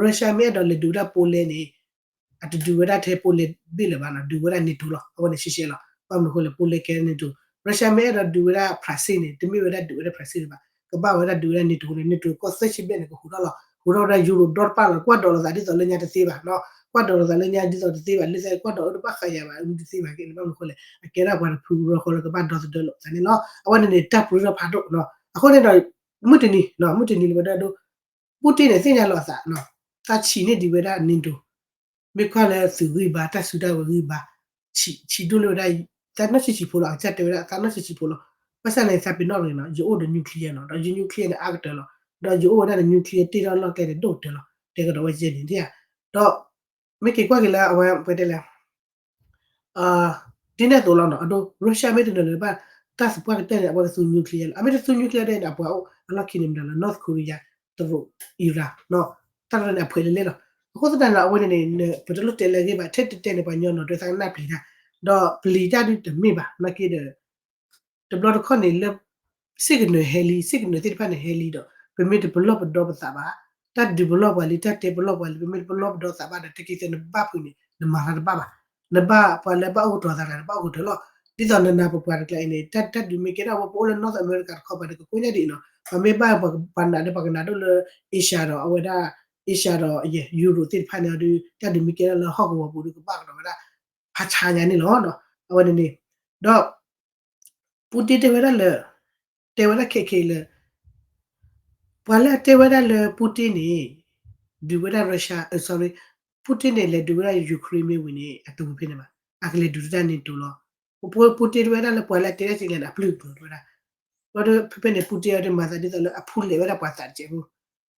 Russia မ့ၢ်အဲၣ်ဒိးလဲၤဒုးဝဲဒၣ် Poland န့ၣ် အတဒုးဝဲဒၣ်ထဲ Poland ဘ့ၣ်လၢၤဘၣ်နီၤ ဒုးဝဲဒၣ် NATO လီၤ. အဝဲန့ၣ်ရှဲရှဲလီၤ. ဘၣ်မနုၤအဃိလဲၣ် Poland ကဲ NATO, Russia မ့ၢ်အဲၣ်ဒိးဒုးဝဲဒၣ် France န့ၣ် တမ့ၢ်ဝဲဒၣ်ဒုးဝဲဒၣ် France လၢၤဘၣ်. ကဘၣ်ဝဲဒၣ်ဒုးဝဲဒၣ် NATO န့ၣ် NATO ကီၢ်သၢဆံဘျဲၣ်န့ၣ် ကဟူးထီၣ်လီၤ. ဟူးထီၣ်ဝဲဒၣ် Europe ဒီတပၣ်လီၤ. ကွၢ်ဒိးလိာ်သးဒ်သိးလၢညါတသ့ဘၣ်နီၤ. ကွၢ်ဒိးလိာ်သးလၢညါဒ်သိးတသ့ဘၣ်. လၢသးကွၢ်ဒိးအၢတဘၣ်ဃးယၤဘၣ် အမ့ၢ်တသ့ဘၣ်က့န့ၣ် ဘၣ်မနုၤအဃိလဲၣ် အကဲဒၣ်ပှၤတဖုရီဃီလၢကဘၣ်ဒီသဒၢလိာ်သးန့ၣ်လီၤ. အဝဲန့ၣ်န့ၣ် တၢ်ပရၢထီၣ်ဖးဒိၣ်နီၤ. အဃိန့ၣ်ဒီး မုၢ်တနံၤ မုၢ်တနံၤလၢဝဲဒၣ်ဒိ Putin န့ၣ် သ့ၣ်ညါလီၤအသးနီၤ, တၢ်ဆံးန့ၢ်ဒံးဝဲဒၣ် NATO, မ့ၢ်ကွၢ်လၢသုးဂံၢ်ဘါ တၢ်စုတၢ်ဝဲၤဂံၢ်ဘါ, ဆံးဒိၣ်န့ၢ်ဝဲဒၣ် သးနီၢ်ဆံးဆံးဖိလီၤ, အကစၢ်တဲဝဲဒၣ် သးနီၢ်ဆံးဆံးဖိလီၤ. ဘၣ်ဆၣ်န့ၣ် သးပ့ၤနီၣ်တဂ့ၤနီၤ, ယအိၣ်ဒီး nuclear နီၤ, ဒီးယ nuclear န့ၣ် အါကတၢၢ်လီၤ, ဒီးယအိၣ်ဝဲဒၣ်ဒီး nuclear တ့ထီၣ်လီၢ်ကျဲန့ၣ် ဒိၣ်ကတၢၢ်လီၤ, တဲကဒီးဝဲယဲန့ၣ်, ဒီး မ့ၢ်က့ၤကွၢ်က့ၤလၢအဝဲ ပတဲလဲၣ် ဒ်န့ၣ်အသိးလီၤနီၤ, အဒိ Russia မ့ၢ်တနုာ်လၢၤဘၣ် တၢ်သပှၢ်ကတၢၢ်န့ၣ် အဝဲကသူ nuclear လီၤ, အမ့ၢ်တသူ nuclear ဒ်န့ၣ် အပှၤအိၣ်အလီၢ်ခံန့ၣ်မတၤလၢ North Korea, တရူး, Iran နီၤ, တၢ်တရၢန့ၣ် အဖှဲးလၢလဲၣ်လီၤ. အဃိသတးန့ၣ် အဝဲန့ၣ်န့ၣ် ပတလိၣ်တဲလၢအဂ့ၢ်ဘၣ်, ထဲတတဲန့ၣ် ပှၤညီနီၤ တဲသးကနၣ်ပျံၤတၢ်, ဒီးပျံၤတၢ်ဒုးတမ့ၢ်ဘၣ်, နာ်က့ဒီး တဘျီတခီၣ်န့ၣ်လၢ စ့ၣ်ကနၢၤဟဲလံ, စ့ၣ်ကနၢၤသ့ၣ်တဖၣ်န့ၣ်ဟဲလံဒီး ပမ့ၢ်တပလီၢ်ပဒီပသးဘၣ် တၢ်ဒုးပလီၢ်ပှၤလံ တၢ်တဲပလီၢ်ပှၤလံ ပမ့ၢ်တပလီၢ်ပဒီသးဘၣ်ဒီး တၢ်ခံသၢနဘၣ်ဖုးန့ၣ် နမၤတၢ်တဘၣ်ဘၣ်. နဘၣ်ပှၤလၢဘၣ်အိၣ်ကတီၤသးတဂၤ နဘၣ်အိၣ်ကတီၤလီၤ. ဒ်သိးနနၤပပှၤတကျါအံၤန့ၣ် တၢ်ဒုးမ့ၢ်ကဲထီၣ်ဝဲပအိၣ်လၢ North America တခီပၤန့ၣ် ကကိညၣ်ဒ်အံၤနီၤ. ပမ့ၢ်ဘၣ်ပှၤကပှၤနာ်ဒီးပှၤကနၣ်ဒိၣ်လၢ Asia ဒီးအဝဲဒၣ် Asia ဒီး Europe သ့ၣ်တဖၣ်န့ၣ်ဒီး တၢ်ဒုးမ့ၢ်ကဲထီၣ်လၢဟီၣ်ကဝီၤပူၤဒီးကဘၣ်ကဒီးဝဲဒၣ် ဖးဆါညါန့ၣ်လီၤ. အဝဲန့ၣ်န့ၣ် ဒီး Putin တဲဝဲဒၣ်လၢ တဲဝဲဒၣ်ခဲခဲလၢ ပှၤလၢအတဲဝဲဒၣ်လၢ Putin န့ၣ် ဒုးဝဲဒၣ် Russia, sorry, Putin န့ၣ် လဲၤဒုးဝဲဒၣ် Ukraine မ့ၢ်ဝံၤန့ၣ် အတဝံၤဖဲန့ၣ်ဘၣ်. အကလဲၤဒုးတၢ် NATO လီၤ. Putin တဲဝဲဒၣ်လၢပှၤလၢအတဲဒၣ်ကလဲၣ်န့ၣ် အပျုၢ်ကတီၤတဲဝဲဒၣ် ဒီးဖဲဖဲန့ၣ် Putin အဒိးမၤသးဒ်သိးလၢအဖူလဲၣ်ဝဲဒၣ်ပှၤသးတကဲးဖိ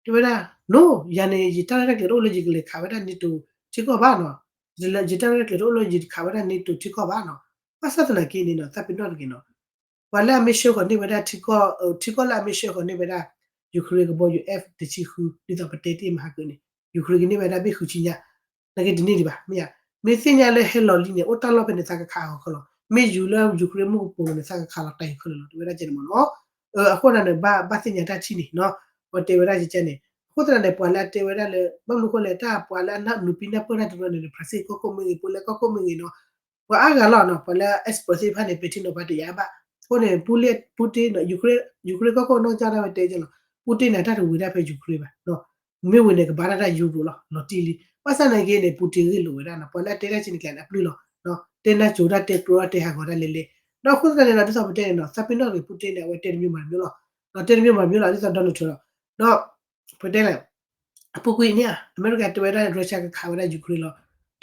တဲဝဲဒၣ် no, ယၤန့ၣ် ယတၢ်ရဲၣ်တၢ်ကျဲၤတအိၣ်လၢယကလဲၤခးဝဲဒၣ် NATO ထံကီၢ်ဘၣ်နီၤ. ယတၢ်ရဲၣ်တၢ်ကျဲၤတအိၣ်လၢယတခးဝဲဒၣ် NATO ထံကီၢ်ဘၣ်နီၤ. ဘၣ်ဆၣ်သနာ်က့န့ၣ်နီၤ သးပ့ၤနီၣ်တဂ့ၤနီၤ ပှၤလၢအမ့ၢ်ဆှၢဃီၤန့ၢ်ဝဲဒၣ်ထံကီၢ်, ထံကီၢ်လၢအမ့ၢ်ဆှၢဃီၤန့ၢ်ဝဲဒၣ် Ukraine ကဘီယူၤ F တဆံဃု ဒ်သိးပတဲတ့ၢ်မဟါကၢန့ၣ် Ukraine ကန့ၢ်ဝဲဒၣ်ဘ့ၣ်ဃုဆံညါ နာ်က့တန့ၢ်ဒံးဘၣ် မ့ၢ်ဧါ. မ့ၢ်သ့ၣ်ညါလၢဟဲလီၤလံန့ၣ် အိၣ်တၢ်လီၢ်ဖဲန့ၣ် သးကခးအီၤခဲလၢာ်လီၤ. မ့ၢ်ယူၤလၢ Ukraine မုၢ်ကပိာ်လီၤန့ၣ် သးကခးလီၤတၢ်အံၤခဲလၢာ်လီၤ တဲဝဲဒၣ်ကဲန့ၣ်မ့ၢ်နီၤ. အဃိသတးန့ၣ် ဘၣ်သ့ၣ်ညါတၢ်ထံၣ်န့ၣ်နီၤ ပတဲဝဲဒၣ်ကဲန့ၣ် အဃိသတးန့ၣ် ပှၤလၢအတဲဝဲဒၣ်လၢ ဘၣ်မနုၤဃိလဲၣ် တၢ်ပှၤလၢအနၢ်နူၤပံနၢ်ပၢၢ်တၢ်တရၢန့ၣ် ဖရၣ်စ့ၣ်ကီၢ်ခိၣ်မ့ၢ်ဂ့ၤ ပူၤလဲၣ်ကီၢ်ခိၣ်မ့ၢ်ဂ့ၤ ပှၤအါဂၤလီၤနီၤ ပှၤလၢ expert သ့ၣ်တဖၣ်န့ၣ် ပဲာ်ထံနီၤဖးတယာ်ဘၣ်. အဃိန့ၣ် ပူၤလဲၣ် Putin နီၤ Ukraine ကီၢ်ခိၣ်နီၢ်ကစၢ်ဒၣ်ဝဲတဲကဲလီၤ Putin န့ၣ် တၢ်တဝံၤဒၣ်ဖဲ Ukraine ဘၣ်. မ့ၢ်ဝံၤန့ၣ် ကဘၣ်တၢ်တၢ်ယူရိၤလီၤ လီၤတံၢ်လံ. ဘၣ်ဆၣ်သနာ်က့န့ၣ် Putin ဂ့ၢ်လိာ်ဝဲဒၣ်နီၤ ပှၤလၢအတဲတၢ်ကဲန့ၣ်ကျဲန့ၣ် အပျုၢ်လီၤ. တဲနၢ်စိၤတၢ်တဲကျိတၢ်တဲဟးဂီၤတၢ်လဲၤလဲၤ ဒီးအဃိသတးန့ၣ်ဒီး ဒ်သိးပတဲန့ၣ်နီၤ သးပ့ၤနီၣ်တဂ့ၤ Putin န့ၣ် အဝဲတဲတမံၤမၤတမံၤလီၤ. ဒီးတဲတမံၤမၤတမံၤလီၤ ဒ်သိး Donald Trump လီၤ. ဒီး ပတဲလဲၣ် အပူၤကွံာ်န့ၣ် အမဲရကၤတဲဝဲဒၣ် Russia ကခးဝဲဒၣ် Ukraine လီ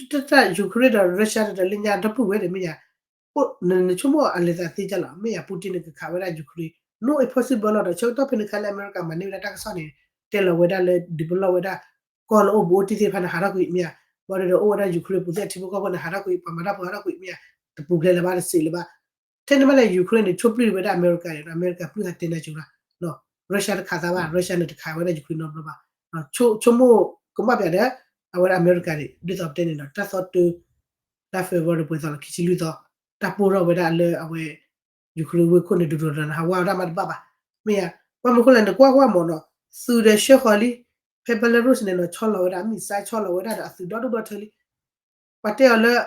ၤ. တၢ် Ukraine ဒီး Russia တလၢညါဒီပုၢ်ဝဲၢ်ဒီးမ့ၢ်ယၤ နဆိကမိၣ်အလဲၤသးသ့ကၢ်လီၤ မ့ၢ်ယၤ Putin န့ၣ် ကခးဝဲဒၣ် Ukraine, no impossible လီၤ. ဒီးဆၢကတီၢ်ဖဲန့ၣ်ခါလၢအမဲရကၤမၤန့ၢ်ဝဲဒၣ်တၢ်ကစီၣ်န့ၣ် တဲလီၤဝဲဒၣ်လၢ ဒုးပလီၢ်ဝဲဒၣ် ကီၢ်လၢအိၣ်ဘူးအိၣ်တံၢ်သ့ၣ်တဖၣ်န့ၣ် ဟးထီၣ်ကွံာ် မ့ၢ်ယၤ, ဘၣ်ဒီးအိၣ်ဝဲဒၣ် Ukraine ပူၤသ့ၣ်အထံဖိကီၢ်ဖိန့ၣ် ဟးထီၣ်ကွံာ် ပှၤမၤတၢ်ဖိဟးထီၣ်ကွံာ် မ့ၢ်ယၤ, တပူၤဖျဲးလၢၤဘၣ်တစံးလၢၤဘၣ်. ထဲန့ၣ်ဘၣ်လဲၣ် Ukraine န့ၣ် ဆိပျုၢ်ဝဲဒၣ်အမဲရကၤန့ၣ်ဒီး အမဲရကၤပျုၢ်ဟးတဲနၢ်ကၠိၤလီၤ. Russia တခးသးဘၣ် Russia န့ၣ်တခးဝဲဒၣ် Ukraine နီတဘျီဘၣ်. ဆိကမိၣ်ကမၣ်ပျးဒီး အဝဲဒၣ်အမဲရကၤန့ၣ် ဒ်သိးပတဲန့ၣ်ဒီး တၢ်သီတၢ တၢ် February ပှဲၤသီလီၤခံဆံလွံၢ်သီ တၢ်ပိၢ်ထီၣ်ဝဲဒၣ်လၢအဝဲ Ukraine ဝ့ၢ်ခိၣ်န့ၣ် ဒိၣ်ဒိၣ်ဒီးနဟးဝါဝဲဒၣ်မးတဘၣ်ဘၣ်. မ့ၢ်ယၤ ဘၣ်မနုၤဃိလဲၣ် နကွၢ်ကွၢ်မ့ၢ်နီၤ သုးဒီးဆှၢဃီၤလံ ဖဲ Belarus န့ၣ်နီၤ ဆီလီၤဝဲဒၣ် missile ဆီလီၤဝဲဒၣ်ဒီးအသုးဒီဒိၣ်ဒီထၢလံ ပှၤတဲအီၤလၢ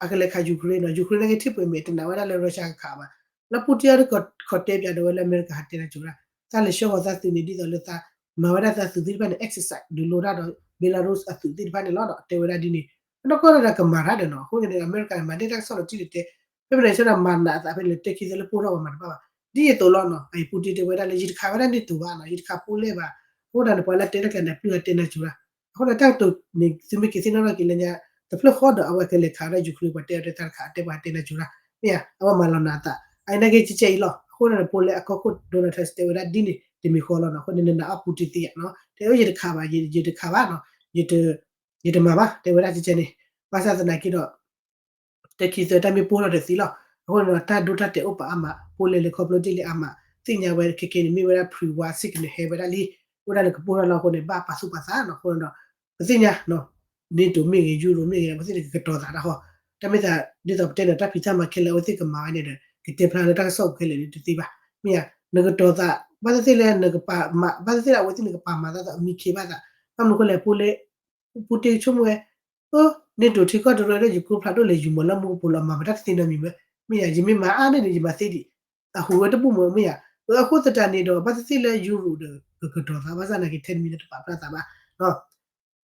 အကလဲၤခး Ukraine နီၤ Ukraine နာ်က့ထံၣ်ပှဲၤမဲာ်တနာ်ဝဲဒၣ်လၢ Russia ကခးဘၣ်. လၢ Putin အဒိခီၣ်တဲပျးဒီးဝဲလၢအမဲရကၤဟးတဲနၢ်ကၠိၤဒၣ် သးလဲၤဆှၢဃီၤသးသုးန့ၣ် ဒ်သိးလၢသး မၤဝဲဒၣ်သးသုးသ့ၣ်တဖၣ်န့ၣ် exercise ဒုးလိတၢ်ဒီး Belarus အသုးသ့ၣ်တဖၣ်န့ၣ်လီၤဒီး တဲဝဲဒၣ်ဒ်န့ၣ် ဒီးကီၢ်ဒီးကမၤတၢ်ဒီးနီၤ အဃိန့ၣ် အမဲရကၤမၤန့ၢ်တၢ်ကစီၣ်လီၤတံၢ်လီၤတဲ ဖဲမနုၤဆၢဒီးမၤနာ်အသးဖဲန့ၣ် တဲခံသၢလၢပိၢ်ထီၣ်ပှၤမၤတဘၣ်ဘၣ်. ဒ်အသိးလီၤနီၤ အအံၤ Putin တဲဝဲဒၣ်လၢ ယတခးဝဲဒၣ် NATO ဘၣ်နီၤ ယတခးပူၤလဲၣ်ဘၣ်. အဃိဒၣ်န့ၣ် ပှၤလၢတဲတၢ်ကျဲၤန့ၣ် ပျုၢ်ဟးတဲနၢ်ကၠိၤဒၣ် အဃိန့ၣ် တၢ်ကတိၤန့ၣ် သုမ့ၢ်က့ၤသ့ၣ်နီၣ်ထီၣ်က့ၤလၢညါ တဖျၢၣ်ဃီဒီး အဝဲကလဲၤခးဝဲဒၣ် Ukraine ပှၤတဲအီၤတၢ်တခး အတဲပှၤတဲနၢ်ကၠိၤဒၣ် မ့ၢ်ဧါ အဝဲမၤလီၤနာ်အသး အအံၤနာ်က့ကဲကဲအံၤလီၤ. အဃိန့ၣ် ပူၤလဲၣ်အကီၢ်ခိၣ် Donald Trump တဲဝဲဒၣ်ဒ်န့ၣ် တမံၤဃီလီၤနီၤ. အဃိန့ၣ် နနာ်အီၣ် Putin သ့ဧါနီၤ တဲအီၤ ယတခးဘၣ် ယတခးဘၣ်နီၤ ယတမၤဘၣ် တဲဝဲဒၣ်ကဲကဲန့ၣ် ဘၣ်ဆၣ်သနာ်က့ဒီး တခံသၢတၢ်မ့ၢ်ပိၢ်ထီၣ်တသ့လီၤ. အဃိန့ၣ်ဒီး တၢ်ဒိတၢ်တဲာ်အိၣ်ပာ်အါမး ပူၤလဲၣ်လဲၤခီဖျိဒ်လဲၣ်အါမး သ့ၣ်ညါဝဲခဲကဲန့ၣ် မ့ၢ်ဝဲဒၣ် pre-war signal ဟဲဝဲဒၣ်လံ အိၣ်ဒၣ်လၢကပိၢ်ထီၣ်လီၤအဃိန့ၣ် ဘၣ်ပာ်သူၣ်ပာ်သးနီၤ. အဃိန့ၣ်ဒီး ပသ့ၣ်ညါ NATO မ့ၢ်ဂ့ၤ Euro မ့ၢ်ဂ့ၤ ပသ့ၣ်န့ၣ် ကကတီၤသးတၢ်ဃီ တၢ်မ့ၢ်သး ဒ်သိးပတဲန့ၣ် တၢ်ဖံးတၢ်မၤခဲလၢာ် အဝဲသ့ၣ်ကမၤဝဲန့ၣ်ဒီး ကတဲဖျါလၢတၢ်ကစီၣ်ခဲလၢာ်န့ၣ်တသ့ဘၣ်. မ့ၢ်ဧါ နကတီၤသး ဘၣ်သ့ၣ်သ့ၣ်လၢနကပာ်မၤ ဘၣ်သ့ၣ်သ့ၣ်လၢအဝဲသ့ၣ်န့ၣ်ကပာ်မၤသးသး မံခ့ဘၣ်သး ဘၣ်မနုၤဃိလဲၣ် ပူၤလဲၣ် ပူၤတ့ကဆိကမိၣ်ဝဲ အၢ NATO ထံကီၢ်တရၢဒီး ယကိးဖျါဒိၣ်လဲၣ် ယမၤလၢမူကပိာ်လီၤ မၤမတၢ်တသ့နီတမံၤမ့ၢ် မ့ၢ်ယၤ ယမ့ၢ်မၤအါန့ၢ်န့ၣ် ယမၤသ့ဒံး အဟူးဝဲတဘူၣ်မ့ၢ် မ့ၢ်ယၤ အဃိသတးန့ၣ်ဒီး ဘၣ်သ့ၣ်သ့ၣ်လၢ Euro ဒီး ကကတီၤသး ဘၣ်ဆၣ်နာ်က့ ထဲတမံၤန့ၣ် တပာ်ဖျါသးဘၣ်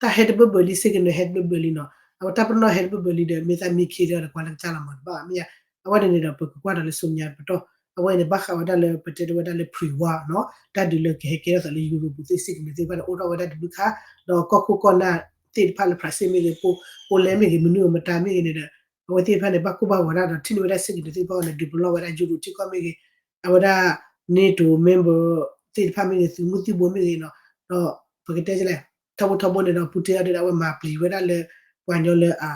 တၢ်ဟဲတဘၢဘၢလံ signal ဟဲတဘၢဘၢလံနီၤ အဝဲတၢ်ပနီၣ်ဟဲတဘၢဘၢလံဒီး မ့ၢ်သးမံခ့ဒီး ကွၢ်လၢကစၢ်လီၤမၤတဘၣ် မ့ၢ်ယၤ အဝဲန့ၣ်န့ၣ်ဒီး ပကကွၢ်ဒီးလၢဆူညါပတီၢ် အဝဲန့ၣ် ဘၣ်ဃးဝဲဒၣ်လၢ ပတဲဝဲဒၣ်လၢ pre-war နီၤ တၢ်ဒုးလၢကဟဲကဲထီၣ်သးလၢ Euro ပူၤသ့ၣ် signal သ့ၣ်တဖၣ်န့ၣ် အိၣ်ထီၣ်ဝဲဒၣ်တဘျုးခါ ဒီးကီၢ်ခိၣ်ကီၢ်နၢ်သ့ၣ်တဖၣ်လၢ ဖရၣ်စ့ၣ်မ့ၢ်ဂ့ၤ ပူၤလဲၣ်မ့ၢ်ဂ့ၤ မနုၤအမတၤမ့ၢ်ဂ့ၤန့ၣ်ဒီး အဝဲသ့ၣ်တဖၣ်န့ၣ် ဘၣ်ကိၢ်ဘၣ်ဂီၤဒၣ်ဒီး ထံၣ်န့ၢ်ဝဲဒၣ် signal သ့ၣ်တဖၣ်န့ၣ် ဒုးပလီၢ်ဝဲဒၣ် Euro ထံကီၢ်မ့ၢ်ဂ့ၤ အဝဲဒၣ် NATO member သ့ၣ်တဖၣ်မ့ၢ်ဂ့ၤ သုးမုၢ်သံၣ်ဘိမ့ၢ်ဂ့ၤနီၤ ဒီးပကတဲလဲၣ် ထီဘိထီဘိန့ၣ်ဒီး Putin အဒိဒၣ်ဝဲမၤပျံၤဝဲဒၣ်လၢ ပှၤကညီလၢအ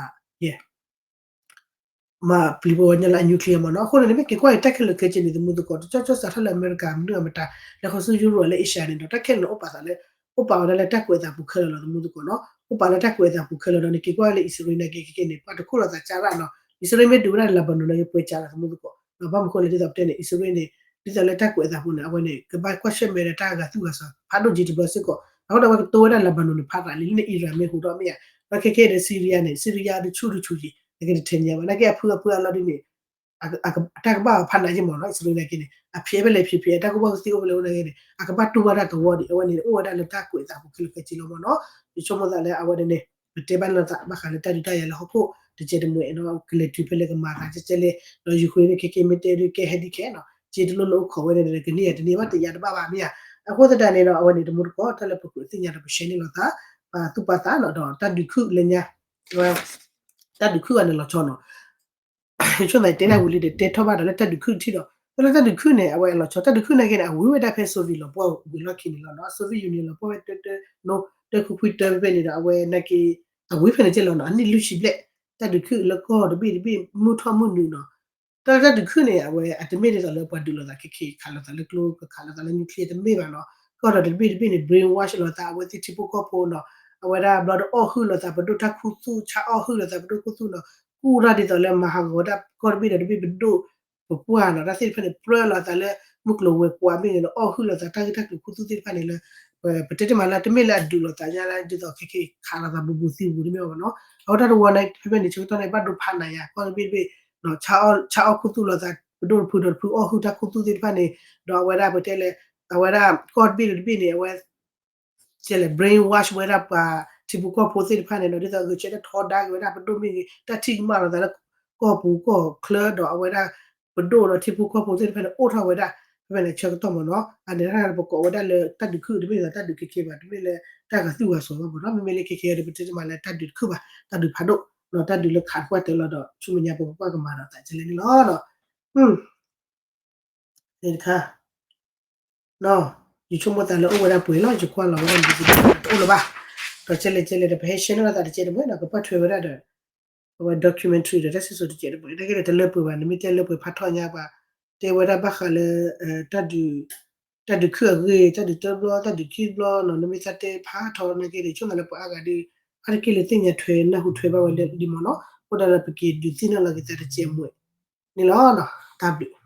မၤပျံၤပှၤကညီလၢအ nuclear မ့ၢ်နီၤ အဃိန့ၣ် နမ့ၢ်က့ၤကွၢ်အံၤ တၢ်ခဲလၢာ်ခဲဆ့န့ၣ် သမူသကိး တကၠီကၠီစးထီၣ်လၢအမဲရကၤ မနုၤအမတၤ လဲၤဃီၤဆူ Europe လၢ Asia န့ၣ်ဒီး တၢ်ခဲလၢာ်န့ၣ် အိၣ်ပာ်သးလၢ အိၣ်ပာ်ဝဲဒၣ်လၢတၢ်ကွဲးအသးပူၤခဲလၢာ်လီၤ သမူသကိးနီၤ အိၣ်ပာ်လၢတၢ်ကွဲးအသးပူၤခဲလၢာ်ဒီး နက့ၤကွၢ်လၢ အံၣ်စရ့လး နာ်က့ခဲကဲန့ၣ် ပှၤတခိၣ်လီၤသးကၢ်ရၣ်နီၤ အံၣ်စရ့လးမ့ၢ်ဒုးဝဲဒၣ် Lebanon နာ်က့ပှဲၤကၢ်လီၤ သမူသကိး ဘၣ်မနုၤဃိလဲၣ် ဒ်သိးပတဲန့ၣ် အံၣ်စရ့လးန့ၣ် ဒ်သိးလၢတၢ်ကွဲးအသးပူၤန့ၣ် အဝဲန့ၣ် ကဘၣ်ကွၢ်ဆၢၣ်မဲာ်ဒီးတၢ်ဂၤသူၣ်ဂၤစီၤ ဖးဒိၣ်က့တဘျီစ့ၢ်ကီး အဃိဒီးအဝဲကတိၤဝဲဒၣ် Lebanon န့ၣ် ဖးသးလံ လၢန့ၣ် Iran မ့ၢ်ဟူးထီၣ်မ့ၢ်ဧါ, ဒီးခဲကဲဒီး Syria န့ၣ် Syria တဆူၣ်တဆူၣ်ယံၤ နကတထံၣ်ညါဘၣ် နာ်က့အဖုအဖုအလီၢ်ဒ်န့ၣ် အတၢ်ကဘၣ်အီၤဖးနးယံၤမ့ၢ်နီၤ အံၣ်စရ့လးနာ်က့န့ၣ် အဖျဲးဖဲလဲၣ်ဖျဲးဖျဲး အတၢ်ကူၣ်ဘၣ်ကူၣ်သ့အိၣ်ဖဲလဲၣ်အိၣ်နာ်က့န့ၣ် အကဘၣ်တူၢ်ဘၣ်တၢ်သဝီဒံး အဝဲန့ၣ်အိၣ်ဝဲဒၣ်လၢတၢ်ကွဲးအသးအပူၤခဲလၢာ်ခဲဆ့လီၤမ့ၢ်နီၤ. ယဆိကမိၣ်သးလၢအဝဲန့ၣ် ပတဲဘၣ်လီၤသးဘၣ်ဃးလၢတၢ်ဒုးတၢ်ယၤလၢဟီၣ်ခိၣ် တကဲးတမှဲးနီၤ ကလဲၤတုၤဖဲလဲၣ်ကမၤသးကဲကဲလဲၣ် ဒီး Ukraine န့ၣ် ခဲကဲမ့ၢ်တဲဒုးကဲဟဲဒ်ခဲနီၤ က့တလိၣ်လၢအိၣ်ခိးဝဲန့ၣ်ဒီး ကန့ၢ်ယၤတန့ၢ်ဘၣ်တယာ်တဘၣ်ဘၣ်မ့ၢ်ဧါ. အဃိသတးန့ၣ်ဒီး အဝဲန့ၣ်တမူတကိး တၢ်လၢပဃုသ့ၣ်ညါဒီးပရှဲန့ၢ်လိာ်သး ပာ်သူၣ်ပာ်သးနီၤ ဒီးတၢ်ဒုးခုၣ်လၢညါ တၢ်ဒုးခုၣ်ဂၤန့ၣ်လီၤဆီနီၤ ယဆိကမိၣ်သးတဲန့ၢ်ဝံၤလံဒီး တဲထီၣ်ဘၣ်ဒီးလၢတၢ်ဒုးခုၣ်ထံၣ်ဒီး တၢ်လၢတၢ်ဒုးခုၣ်န့ၣ် အဝဲအလီၤဆီ တၢ်ဒုးခုၣ်နာ်က့န့ၣ် အဝံၤဝဲဒၣ်ဖဲ Soviet လီၤပှီၢ်ဝံၤလီၢ်ခံန့ၣ်လီၤနီၤ Soviet Union လီၤပှီၢ်ဝဲတၢ တၢ နီ တၢ ခွံခွံတၢဖဲန့ၣ်ဒီး အဝဲနာ်က့ အဝံၤဖဲန့ၣ်ကဲလီၤနီၤ အနံၣ်လွံၢ်ဆံဘျဲၣ် တၢ်ဒုးခုၣ်လၢကီၢ်တဘ့ၣ်တဘ့ၣ် မုၢ်ထီၣ်မုၢ်နုာ်နီၤ တၢ်လၢတၢ်ဒုးခုၣ်န့ၣ် အဝဲအတမ့ၢ်ဒ်သိးလၢပှၤဒုးလိာ်သးခဲခဲ ခးလိာ်သးလၢကျိ ကခးလိာ်သးလၢ nuclear တမ့ၢ်ဘၣ်နီၤ ကီၢ်ဒီးတဘ့ၣ်တဘ့ၣ်န့ၣ် brainwash လိာ်သး အဝဲသ့ၣ်ထံဖိကီၢ်ဖိနီၤ အဝဲဒၣ်ဘျီဒီးအီၣ်ဟုၣ်လိာ်သးပဒိၣ်တၢ်ခူသူၣ် ဆါအီၣ်ဟုၣ်လိာ်သးပဒိၣ်ခူသူၣ်နီၤ ကူၣ်တၢ်ဒ်သိးလၢမၤဟးဂီၤဝဲဒၣ်ကီၢ်တဘ့ၣ်ဒီးတဘ့ၣ်ပဒိၣ် ပပှၢ်နီၤ တၢ်သ့ၣ်တဖၣ်န့ၣ် ပြၢလိာ်သးလၢ မုၢ်ကျိၤဝဲၤကွာ်မ့ၢ်ဂ့ၤနီၤ အီၣ်ဟုၣ်လိာ်သးတၢ်ဂ့ၢ်တၢ်ကျိၤခူသူၣ်သ့ၣ်တဖၣ်န့ၣ်လၢ ပတဲတ့ၢ်မးလၢတမ့ၢ်လၢအဒုးလိာ်သးညါလၢဒ်သိးခဲခဲခးလိာ်သးဘူးဘူးသံဘူးတမ့ၢ်ဘၣ်နီၤ အဃိတၢ်တဝီန့ၣ် ဖဲဖဲန့ၣ် ဆၢကတီၢ်န့ၣ် ဘၣ်ဒိဖးနးယၤ ကီၢ်တဘ့ၣ်တဘ့ၣ် ဆါအီၣ်ခူသူၣ်လိာ်သး ပဒိၣ်တဖုဒီးတဖုအီၣ်ဟုၣ်တၢ်ခူသူၣ်သ့ၣ်တဖၣ်န့ၣ် ဒီးအဝဲဒၣ်ပတဲလဲၣ် အဝဲဒၣ်ကီၢ်တဘ့ၣ်ဒီးတဘ့ၣ်န့ၣ် အဝဲ ကဲလဲၣ် brainwash ဝဲဒၣ်ပှၤထံဖိကီၢ်ဖိသ့ၣ်တဖၣ်န့ၣ်ဒီး ဒ်သိးဂဲၤဆၢထၢၣ်ထီဒါက့ၤဝဲဒၣ်ပဒိၣ်မ့ၢ်ဂ့ၤ တၢ်ထံၣ်ကမၣ်လိာ်သးလၢ ကီၢ်ပူၤကီၢ်ချၢဒီးအဝဲဒၣ် ပဒိၣ်ဒီးထံဖိကီၢ်ဖိသ့ၣ်တဖၣ်န့ၣ် အိၣ်ထီၣ်ဝဲဒၣ် ဖဲဖဲန့ၣ်ဆၢကတီၢ်မ့ၢ်နီၤ အန့ၣ်တၢ်ပကိးဝဲဒၣ်လၢတၢ်ဒုးခုၣ်တမ့ၢ်ဒီးတၢ်ဒုးခဲခဲဘၣ် တမ့ၢ်လၢတၢ်ဂၤသူၣ်ဂၤစီၤဘၣ်မ့ၢ်နီၤ မ့မ့ၢ်လၢခဲခဲဒီး ပတဲတ့ၢ်မးလၢတၢ်ဒုးတခုၣ်ဘၣ် တၢ်ဒုးဖးဒိၣ် တၢ်ဒုးလၢခးတပှၢ်တၢၢ်လီၤဒီး ဆူမဲာ်ညါပကကွၢ်ကမၤဒီးသးကဲလဲၣ်န့ၣ်လီၤ တခါ ယဆိကမိၣ်သးလၢအိၣ်ဝဲဒၣ်ပှဲၤလီၤ ယကွၢ်လီၤဝဲဒၣ်မံၤတအိၣ်လၢၤဘၣ် ဒီးကဲလဲၣ်ကဲလဲၣ်ဒီး ပဟဲရှဲန့ၢ်လိာ်သးတကဲးတမှဲးနီၤ ကဘၣ်ထွဲဝဲဒၣ်ဒီး အဝဲ documentary ဒီးတၢ်စံၣ်စိၤတကဲးတမှဲး တၢ်ဂ့ၢ်ဒီးတလၢပှဲၤဘၣ် နမ့ၢ်တဲလၢပှဲၤဖးထီၣ်ညါပှၤ တဲဝဲဒၣ်ဘၣ်ဃးလၢ တၢ်ဒုး တၢ်ဒုးခုၣ်အဂ့ၢ် တၢ်ဒုးတဘျီ တၢ်ဒုးခံဘျီနီၤ နမ့ၢ်သးတဲဖးထီၣ်နာ်က့ဒီး ဆိကမိၣ်သးလၢပှၤအါဂၤဒီး အါတက့ၢ်လၢသ့ၣ်ညါထွဲ နၢ်ဟူထွဲဘၣ်ဝဲလၢလံမ့ၢ်နီၤ အဃိဒီးလၢပက့ၤဒုးသ့ၣ်နီၣ်လီၤက့ၤသးတကဲးတမှဲးန့ၣ်လီၤ တၢ်ဘျုး